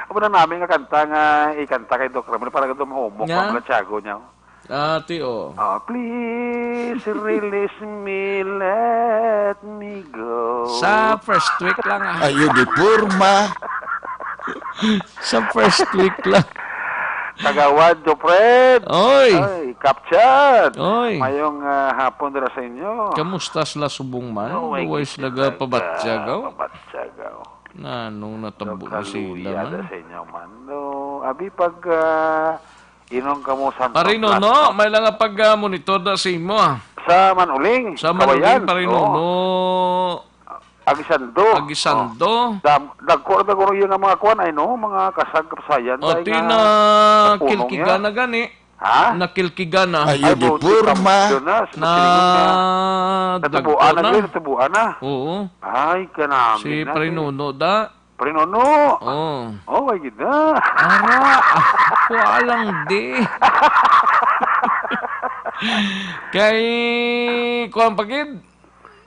Amo na namin nga kanta nga ikanta kay Doc Ramil para ka dumahumok Nga? Ang Santiago niya. Ati, oh. Ah, please release me, let me go. Sa first week lang, ah. Ayo di porma. Sa first week lang. Kagawad Jofred. Oy. Ay, Captain. Oy. Mayong, ah, hapon dira sa inyo. Kamusta sila subong man? Oh, may Way sila kita ga pabatyagaw? Pabatyagaw. Nanong natabo na sila Kaluya man? Da sa inyo man. No, abi pag, ah, Inong kamo sa Parino, no? May lang nga pag, ah, monitor da sa imo, ah. Sa Manuling, Sa Manuling, Kawayan. Parino, Oo. no? Agisando. Agisando. Oh. Dam-, dagko na dagko yung mga kuwan ay, no? Mga kasag kapasayan. O, tayo ti nga na sa punong kilkiga niya. Na gani. Ha? Nakilkiga na. Ayo Ay, di mo, di porma. Ka, Jonas, Na masilingon na. Natubuan dagko na, na. Glenn, natubuan na. Oo. Ay, kanami Si na, Parinuno da. Parinuno. Oh. Oh, ay gid na. Ara, ako alang di. Kay, kuwan pa gid?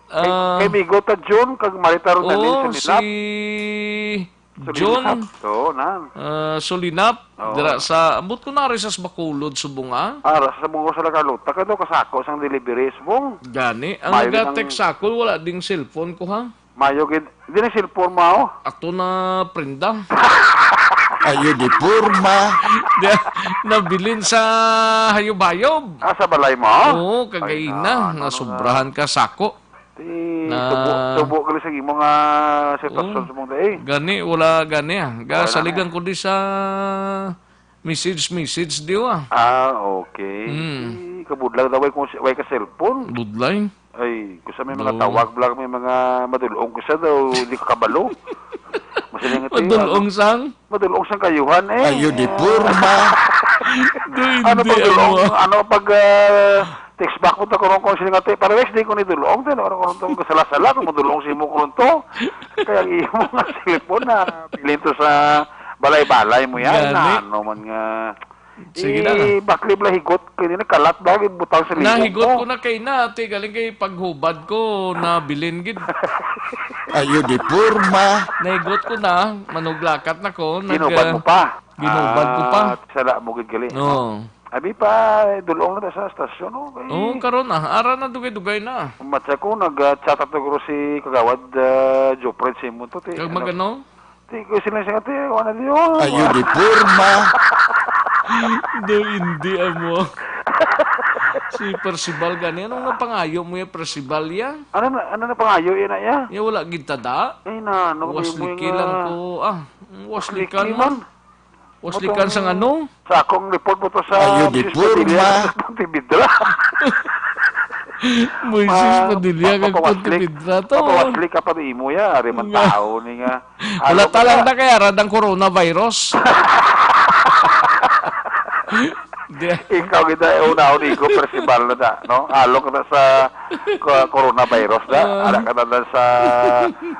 Kay, Ah, kay Migo ta Jun, kag Marita Rodalyn oh, Sulinap. Si Jun, Sulinap. Oo, na. Ah, Sulinap, Oo. Dira sa, ambot ko na rin sa Bacolod, subong, ah. Ah, ra sa Bungo sa Lagalota, kado kasako sang delivery, subong. Gani, ang Mayo nag-text ang sa ako, wala ding cellphone ko, ha? Mayo gid. Di na cellphone mo, oh. Ato na prenda. Ayo di porma. Di, nabilin sa hayob-hayob. Ah, sa balay mo? Oo, Ay, kagaina, na, ano nasubrahan na. Ka sako. Di, Na tubo, tubo ka sa imo nga sitwasyon Oo. Sa mong day. Gani, wala gani, ah. Ga, Wala na. Saligan ko di sa message, message, di wa? Ah, okay. Hmm. Di, kabudlaw daw, way, kung si-, way ka cellphone. Budlay. Ay, kung sa may mga No. Tawag lang, may mga madulong ko sa daw, di ko kabalo. Masiling ito, Madulong ano, sang? Madulong sang kayuhan, eh. Ayo di porma. Do Ano hindi pag dulong? Ano? Ano pag, ah, text back mo ta ko ron kung sino nga te-, para wes, di ko ni dulong, te, no? Ano ko ron to, kasala-sala, kung madulong si mo ko ron to. Kaya ang imo nga cellphone na, bilin to sa balay-balay mo yan. Gani. Na, ano man nga, Sige na. Eh, bakli bala higot, kini na kalat ba, butang sa libog Nahigot mo. Ko na kay na, ate, galing kay paghubad ko, nabilin gid. Ayo di porma. Nahigot ko na, manuglakat na ko, nag, Ginuban mo ah, pa. Ginuban ko pa. Ah, sala mo gid gali, no? Oo. Abi pa, dulong na ta sa stasyon, no? Kay Oo, karon na. Ara na, dugay-dugay na. Matsa ko, nag-chat ato guro si Kagawad, ah, Jopred Simon to, ti, Kag ano? Magano? Ti ko sila siya, ti, wala di yun. Ayo di porma. Do, hindi amo. Si Percival gani. Anong napangayo mo ya, Percival, ya? Ano na, ano na pangayo yun na, ya? Ya, wala gid tada. Ay, na, ano, Wasliki mo yung, lang ah, ko. Ah, Wasliki waslikan man. Man. Waslikan Butong sang ano? Sa akong report mo to sa Ayo di Misis porma. Padilla, sa Pontevedra. Moises Ma-, Padilla, ma-, kag mapawaslik. Pontevedra to. Mapawaslik ka pa ni imo ya, ari man Nga. Tao ni nga. Wala Alam mo talang na. Na kaya radang coronavirus. Di- Ikaw kita, eh, una-una, ikaw, Percival na da, no? Alok na sa ko-, coronavirus da. Ah. Ara ka na lang sa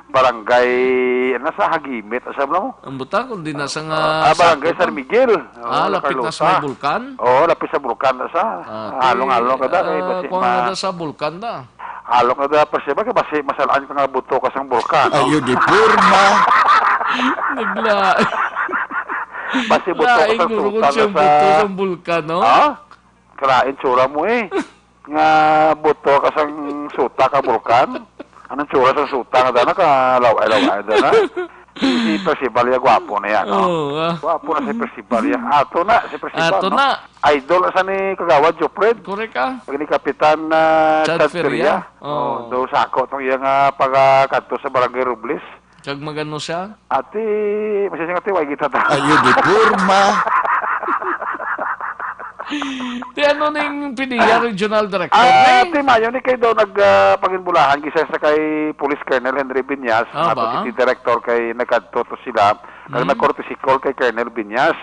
barangay, ano, sa Hagimit, asa mo? Ang butang, kung di na sa nga Ah, barangay sako San Miguel. Ah, Oo, lapit na sa Carlota. May bulkan? Oo, lapit sa bulkan na sa. Ah, Halong-halong ka da, kay ah, basi kung ma- ano da sa bulkan da. Halong ka da, basi ma-, basi masalaan ka nga buto ka sang bulkan, no? Ayo di porma. Nagla- Basi buto ka Laing sang gurukod sutan siyang na sa buto sang bulkan, no? Ha? Kalain tsura mo eh. Nga buto ka sang suta ka bulkan? Anong tsura sa suta nga dana ka laway-laway dana? Si Percival ya, gwapo na yan, no? Oo, ah. Gwapo na si Percival ya. Ato na, si Percival, Ato no? Na. Idol sa ni Kagawad Jopred. Correct, ah. Pag ni Kapitan, ah, Chad Chad Feria. Feria. Oh. Oh, do sako tong iya nga pagkadto sa Barangay Robles. Kag magano siya? Ate, masya siya nga, ate, way kita ta. Ayo di porma. Ti ano ning PDEA Regional Director, Ah, eh? Ti mayo ni kay daw nag, ah, panginbulahan, kisa sa kay Police Colonel Henry Viñas, Ah, nga ba? City Director, kay nagkadto to sila, kag Hmm. nag-courtesy call kay Colonel Viñas.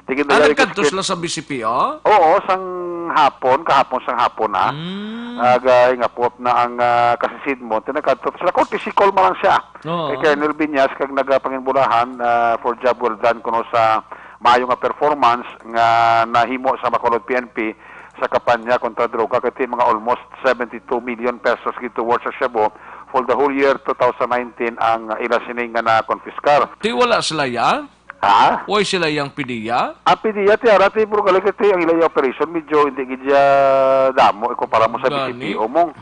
Tingin Ah, nila nagkadto sila sa B C P O? Oo, sang hapon, kahapon sang hapon na. Hmm. Ah, gahingapot na ang, ah, kasisid mo. Ti nagkadto to sila, courtesy call man lang siya. Oo. Kay Colonel Viñas, kag nagapanginbulahan, ah, for job well done kuno sa maayo nga performance nga nahimo sa Bacolod P N P sa kampanya kontra droga, kay ti mga almost seventy-two million pesos gid towards sa shabu for the whole year two thousand nineteen ang ila sini nga na-confiscar. Ti wala sila ya? Ha? Way sila yang PDEA? Ang PDEA, ti ara, ti, pero gali kay ti ang ila ya operation medyo hindi gid ya damo ikumpara mo sa Gani. B C P O mo.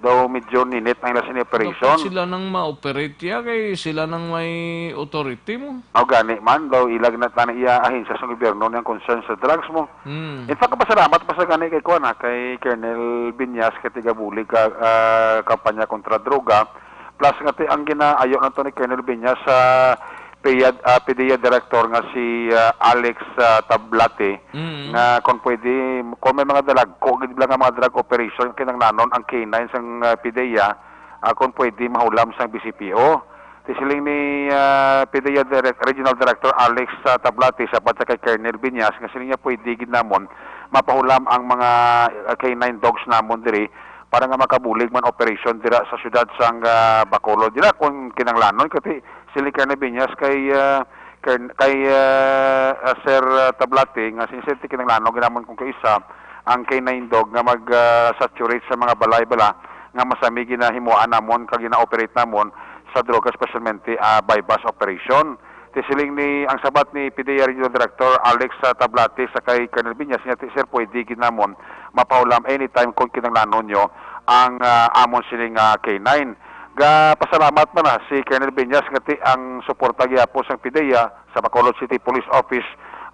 Daw medyo ninit ang ila sini operation. Dapat sila nang ma-operate ya, kay sila nang may authority mo. Aw, gani man, daw ilag na tani iya ahensya sa gobyerno niyang concern sa drugs mo. Hmm. In fact, pasalamat pa sa gani kay kuan, ah, kay Colonel Viñas, kay tigabulig ka, ah, kampanya kontra droga. Plus nga ti ang ginaayo na to ni Colonel Viñas sa PDEA, ah, PDEA director nga si, ah, Alex, ah, Tablate, Mm. nga kung pwede, kung may mga dalagko gid lang nga mga drug operation, kinahanglanon ang K nine sang, ah, PDEA, ah, kung pwede mahulam sang B C P O. Ti siling ni, ah, PDEA Direc-, Regional Director Alex, ah, Tablate, sabat sa kay Colonel Viñas, nga siling niya pwede gid namon mapahulam ang mga, ah, K nine dogs namon diri para nga makabulig man operation dira sa siyudad sang, ah, Bacolod. Dira kung kinahanglanon, kay ti siling ni Colonel Viñas kay, ah, Kern-, kay, ah, ah, Sir, ah, Tablate, nga siling ti kinahanglanon gid namon kung kaisa ang K nine dog nga mag, ah, saturate sa mga balay bala nga masami ginahimuan namon kag gina-operate namon sa droga, especialmente, ah, buy-bust operation. Ti siling ni, ang sabat ni PDEA Regional Director Alex, ah, Tablate sa kay Colonel Viñas, nga ti, "Sir, pwede gid namon mapahulam anytime kung kinahanglanon nyo ang, ah, amon sini nga K nine." Gapasalamat man na si Colonel Viñas nga ti ang suporta gihapon sang PDEA sa Bacolod City Police Office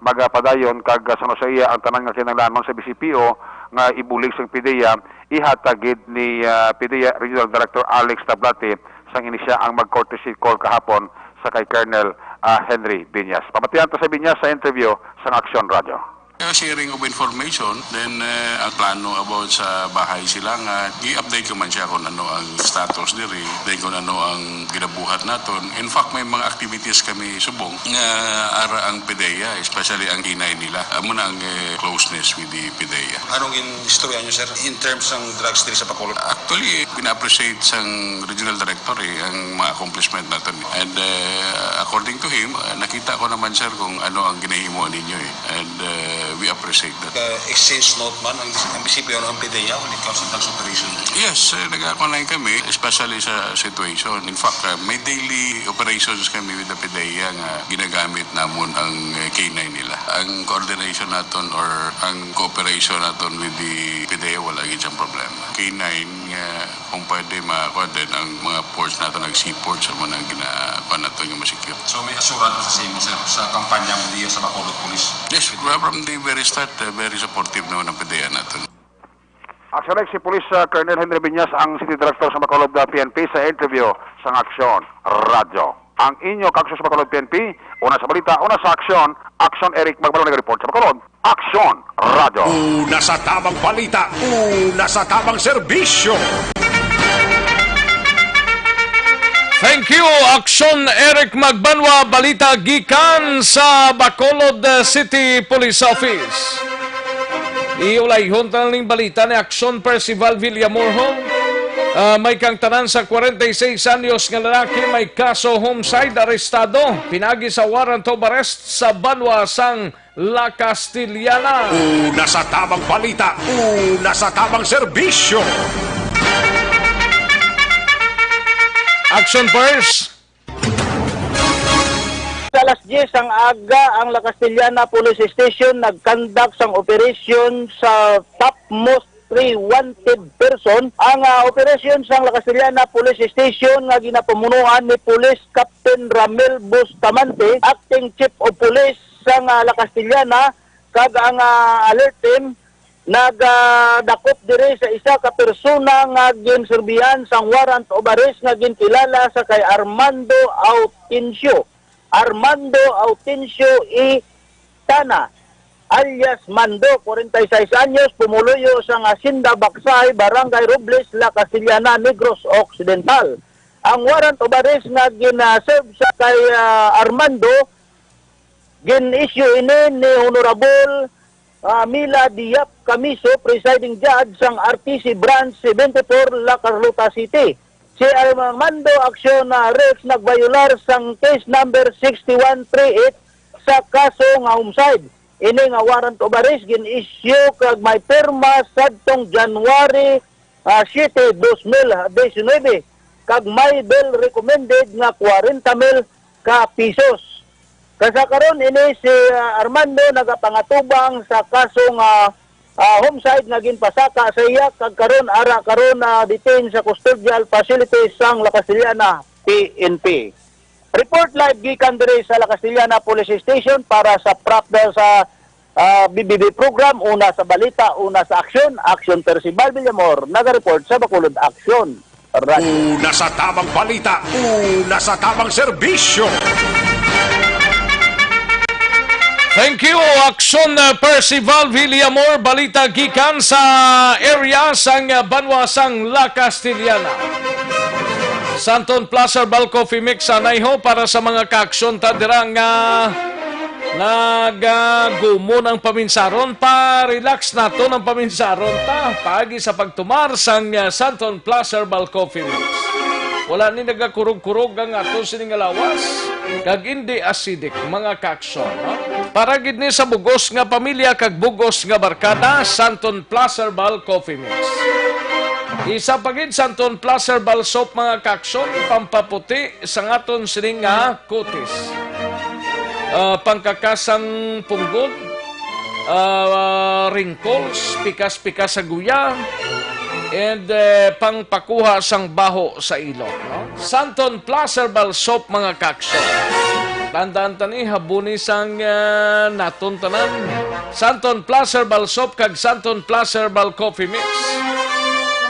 magapadayon, kag, ah, suno sa iya, ang tanan nga kinahanglanon sa B C P O nga ibulig sang PDEA ihatag gid ni, ah, PDEA Regional Director Alex Tablate sang ini sia ang mag-courtesy call kahapon sa kay Colonel, ah, Henry Viñas. Pamatian ta sa Viñas sa interview sang Aksyon Radyo. Kaya sharing of information, then, eh, ang plano about sa bahay sila nga, i-update ko man siya kung ano ang status diri, then kung ano ang ginabuhat naton. In fact, may mga activities kami subong nga ara ang PDEA, especially ang inay nila. Amo na ang, eh, closeness with the PDEA. Anong in istorya nyo, sir, in terms ng drugs diri sa Bacolod? Actually, pina-appreciate sang regional director, eh, ang mga accomplishment naton. And, eh, according to him, eh, nakita ko naman, sir, kung ano ang ginahimo ninyo, eh. And, eh, we appreciate that. Uh, exchange note man ang, ang B C P O, ang PDEA when it comes to drugs operation? Yes, eh, nagkakunayan kami, especially sa situation. In fact, eh, may daily operations kami with the PDEA nga ginagamit namon ang, eh, K nine nila. Ang coordination naton or ang cooperation naton with the PDEA, wala gid siyang problema. K nine nga kung pwede, ma-, kuwan din ang mga ports naton, nag-seaports, amo nang gina-, kuwan naton nga ma-secure. So, may assurance sa imo, sir, sa kampanya mo diya sa Bacolod Police? Yes, from the very start, uh, very supportive naman ang PDEA naton. Action X, si Police, uh, Colonel Henry Viñas, ang City Director sa Bacolod, uh, P N P, sa interview sang Aksyon Radyo. Ang inyo kaagso sa Bacolod P N P, una sa balita, una sa aksyon, Aksyon Eric Magbalon nag-report sa Bacolod. Aksyon Radyo. Una sa tamang balita, una sa tamang serbisyo. Thank you, Aksyon Eric Magbanwa. Balita gikan sa Bacolod City Police Office. Iulayhon ta ning balita ni Aksyon Percival Villamorho. Ah, may kang tanan sa kwarenta y seis anyos nga lalaki may kaso homicide arestado pinagi sa warrant of arrest sa banwa sang La Castellana. Una sa tamang balita, una sa tamang serbisyo. Action first. Sa alas diyes sang aga, ang La Castellana Police Station nag-conduct sang operasyon sa topmost three wanted person. Ang, ah, operasyon sang La Castellana Police Station nga ginapamunuan ni Police Captain Ramel Bustamante, Acting Chief of Police sang, ah, La Castellana, kag ang, ah, alert team nagdakop diri sa isa ka persona nga ginserbihan sang warrant of arrest nga ginkilala sa kay Armando Autencio. Armando Autencio E. Tana. alias Mando, forty-six anyos, pumuluyo sang Hacienda Baksay, Barangay Robles, La Castellana, Negros Occidental. Ang warrant of arrest nga gina-serve sa kay, ah, Armando, gin-issue ini ni Honorable, ah, Mila Diap Camiso, Presiding Judge sang R T C Branch seventy-four, La Carlota City. Si Armando Accion, ah, Rex nagbayular sang case number six one three eight sa kaso nga homicide. Ini nga warrant of arrest gin-issue kag may pirma sadtong January, ah, siete, dos mil diecinuebe, kag may bail recommended nga kwarenta mil ka pisos. Kag sa karon ini si, ah, Armando nagapangatubang sa kaso nga, ah, homicide nga ginpasaka sa iya, kag karon ara karon na detain sa custodial facility sang La Castellana P N P. Report live gikan diri sa La Castellana Police Station para sa prap-, sa, ah, B B B program, una sa balita, una sa aksyon. Aksyon, Percival Villamor, naga-report sa Bacolod Aksyon. Radyo. Una sa tamang balita, una sa tamang serbisyo. Thank you, Aksyon, uh, Percival Villamor. Balita gikan sa area sang, uh, banwa sang La Castellana. Santon Plaza Herbal Coffee Mix, anay ho, para sa mga kaaksyon ta dira nga nagagumon ang paminsaron. Pa-relax naton ang paminsaron ta paagi sa pagtumar sang, uh, Santon Plaza Herbal Coffee Mix. Wala ni nagakurog-kurog ang ato sini nga lawas, kag indi acidic, mga kaaksyon, no? Para gid ni sa bugos nga pamilya kag bugos nga barkada, Santon Plus Herbal Coffee Mix. Isa pa gid, Santon Plus Herbal Soap, mga kaaksyon, pampaputi sa aton sini nga kutis. Ah, pangkakasang punggod, ah, wrinkles, pikas-pikas sa guya, and, eh, pangpakuha sang baho sa ilong, no? Santon Plus Herbal Soap, mga kaaksyon. Tandaan ta ni, habuni sang, ah, naton tanan. Santon Plus Herbal Soap kag Santon Plus Herbal Coffee Mix.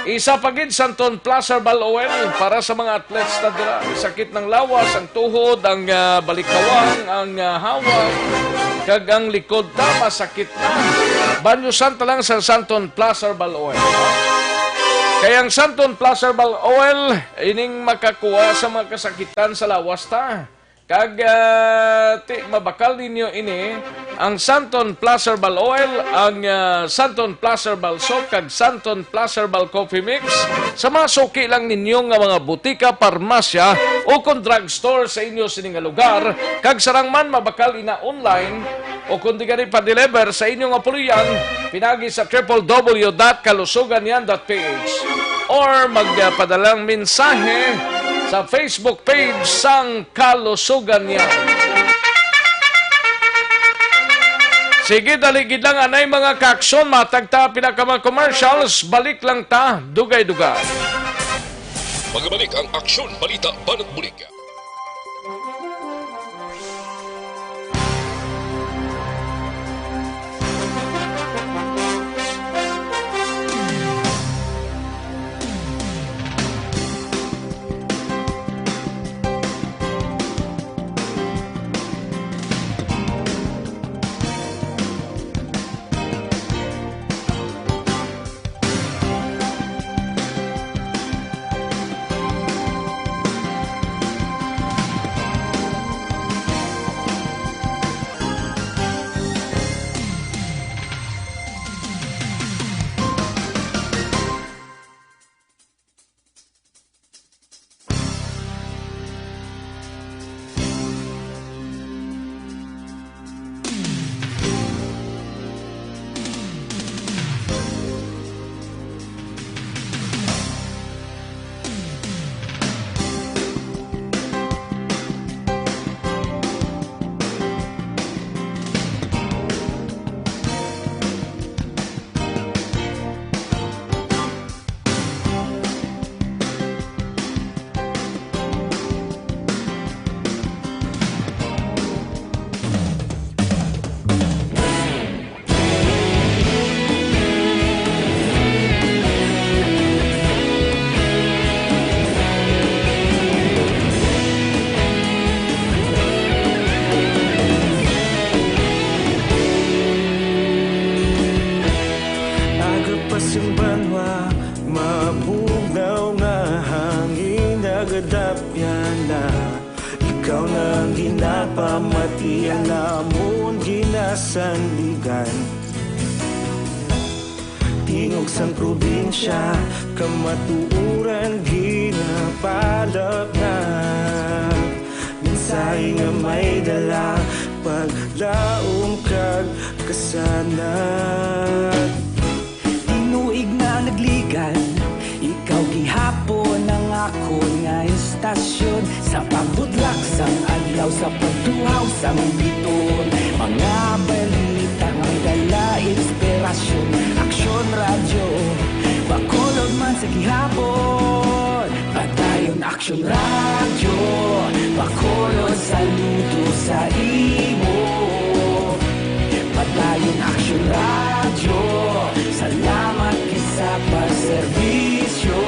Isa pa gid, Santon Plus Herbal Oil para sa mga athletes na dira. Sakit ng lawas, ang tuhod, ang, ah, balikawang, ang, ah, hawak, kag ang likod ta masakit na. Banyosan ta lang sa Santon Plus Herbal Oil. Kay ang Santon Plus Herbal Oil, ining makakuha sa mga kasakitan sa lawas ta. Kag, ah, ti, mabakal ninyo ini, ang Santon Plus Herbal Oil, ang, ah, Santon Plus Herbal Soap, kag Santon Plus Herbal Coffee Mix sa mga suki lang ninyo nga mga butika, parmasya, o kon drugstore sa inyo sini nga lugar, kag sarang man mabakal ina online, o kon di gani pa-deliver sa inyo nga puloy-an, pinagi sa triple W dot kalusugan yan dot P H, or magpadala lang mensahe sa Facebook page sang Kalusugan yan. Sige, dali gid lang anay, mga kaaksyon, matag ta pila ka mga commercials, balik lang ta dugay-dugay. Magabalik ang Aksyon, Balita, Banat Bulig. sandigan. Tingog sang probinsya, kamatuoran ginapalapnag. Mensahe nga may dala, paglaom kag kasanag. Tinuig na nagligan, ikaw gihapon ang akon nga istasyon. Sa pagbutlak sang adlaw, sa pagtuhaw sang bituon, mga balita nga may dala inspirasyon. Aksyon Radyo, Bacolod man sa gihapon. Padayon Aksyon Radyo, Bacolod, saludo sa imo. Padayon Aksyon Radyo, salamat gid sa pagserbisyo.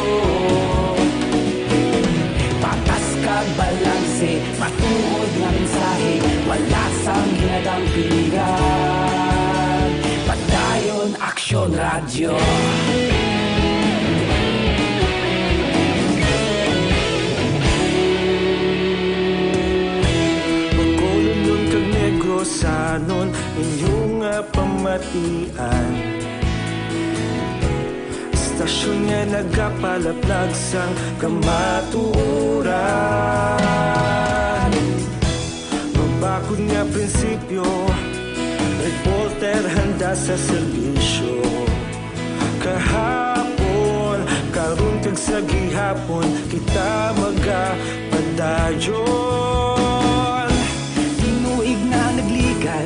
Patas kag balanse, matuod nga mensahe, wala sang ginadampigan. Padayon Aksyon Radyo. Bacolodnon kag Negrosanon, inyo nga pamatian. Istasyon nga nagapalaplag sang kamatuoran. Mabakod nga prinsipyo, reporter handa sa serbisyo. Kahapon, karon kag sa gihapon, kita magapadayon. Tinuig na nagligan,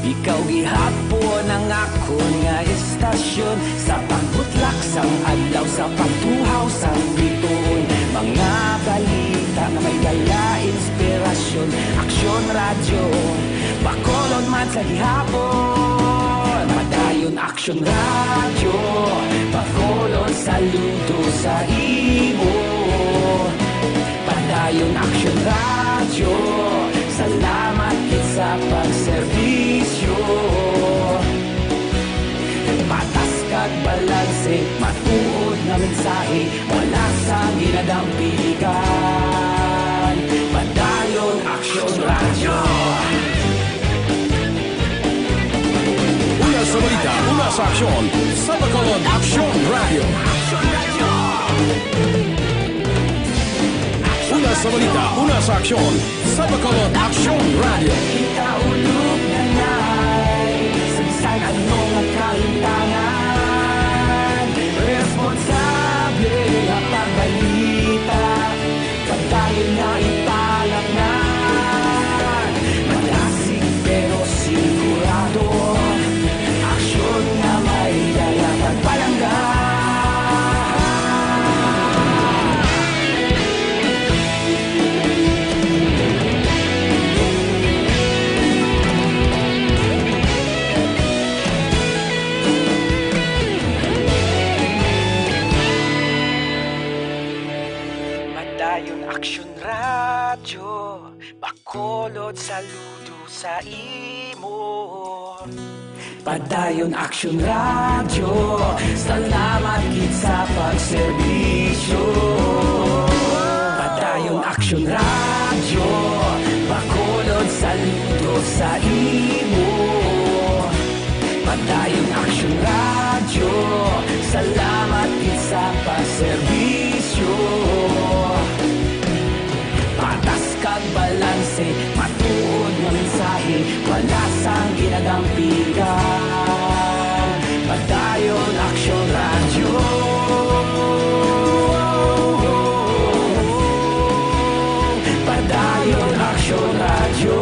ikaw gihapon ang akon nga istasyon. Sa pagbutlak sang adlaw, sa pagtuhaw sang bituon, mga balita nga may dala inspirasyon. Aksyon Radyo, Bacolod man sa gihapon. Padayon Aksyon Radyo, Bacolod, saludo sa imo. Padayon Aksyon Radyo, salamat gid sa pagserbisyo. Patas kag balanse, matuod nga mensahe, wala sang ginadampigan. Padayon Aksyon Radyo. Una sa balita, una sa aksyon, sa Bacolod Aksyon Radyo. Una sa balita, una sa aksyon, sa Bacolod Aksyon Radyo. Kita ulog na nay, sa bisan ano nga kahintangan, responsable nga pagbalita, padayon nga ipalapngan. Madasig pero sigurado, aksyon nga may dala kag palangga. Padayon Aksyon Radyo, Bacolod, saludo sa imo. Padayon Aksyon Radyo, salamat gid sa pagserbisyo. Padayon Aksyon Radyo, Bacolod, saludo sa imo. Padayon Aksyon Radyo, salamat gid sa pagserbisyo. Patas kag balanse, matuod nga mensahe, wala sang ginadampigan. Padayon Aksyon Radyo. Padayon Aksyon Radyo.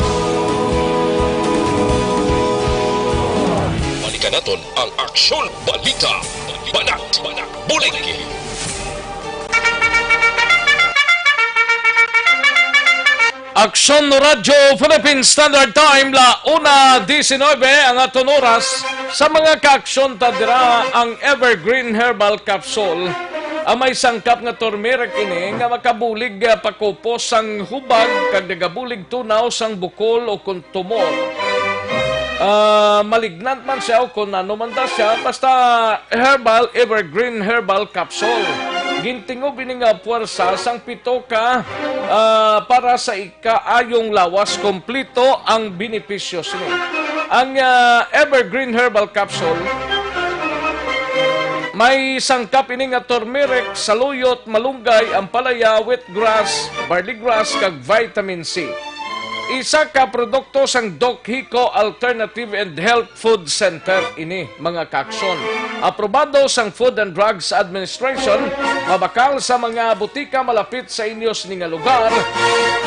Balikan naton ang Aksyon Balita. Banat, bulig. Aksyon Radyo Philippine Standard Time, la una diecinueve ang aton oras. Sa mga kaaksyon ta dira, ang Evergreen Herbal Capsule, ang may sangkap nga turmeric ini nga makabulig, ah, pakupos sang hubag kag nagabulig tunaw sang bukol o kon tumor. Ah, malignant man siya o kon ano man ta siya, basta herbal, Evergreen Herbal Capsule. Gintingob ini nga puwersa sang pito ka, ah, para sa ikaayong lawas, kompleto ang benepisyo sini. Ang, ah, Evergreen Herbal Capsule may sangkap ini nga turmeric, saluyot, malunggay, ampalaya, wheatgrass, barley grass, kag vitamin C. Isa ka produkto sang Doc Hico Alternative and Health Food Center ini, mga kaaksyon. Aprobado sang Food and Drugs Administration, mabakal sa mga butika malapit sa inyo sini nga lugar.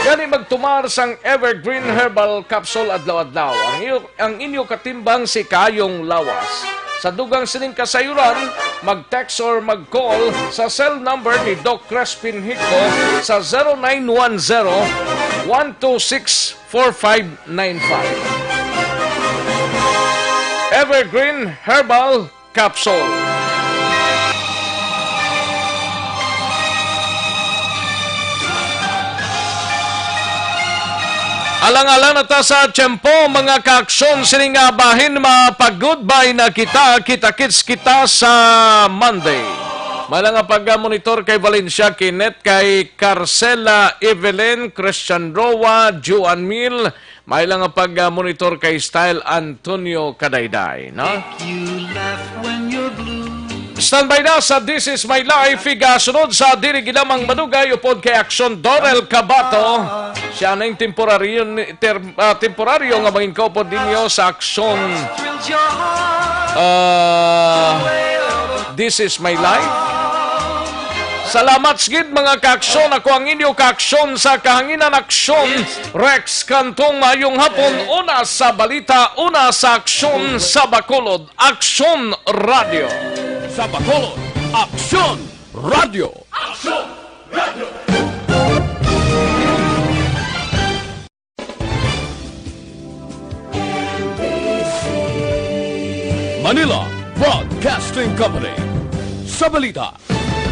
Gani magtumar sang Evergreen Herbal Capsule adlaw-adlaw. Ang iyo, ang inyo katimbang sa ikaayong lawas. Sa dugang sining kasayuran, mag-text or mag-call sa cell number ni Doc Crespin Hico sa zero nine one zero, one two six, four five nine five. Evergreen Herbal Capsule. Alang-alang na ta sa tiyempo, mga kaaksyon, sini nga bahin, mapag-goodbye na kita. Kita-kits kita sa Monday. May lang nga pag-monitor kay Valencia Kenneth, kay Carcela Evelyn, Christian Roa, Juan Mil, may lang nga pag-monitor kay Style Antonio Kadayday, no? You laugh when you're blue. Standby na sa This Is My Life, igasunod sa diri ginamang madugay upod kay Aksyon Dorel Cabato. Siya na yung temporaryo, ni- ter- ah, temporaryo nga mangin kaupod ninyo sa Aksyon, ah, This Is My Life. Salamat sa gid, mga kaaksyon. Ako ang inyo kaaksyon sa kahanginan, Aksyon Rex Cantong. Maayong hapon. Una sa balita, una sa aksyon sa Bacolod, Aksyon Radio. Sa Bacolod, Aksyon Radio. Manila Broadcasting Company. Sa balita,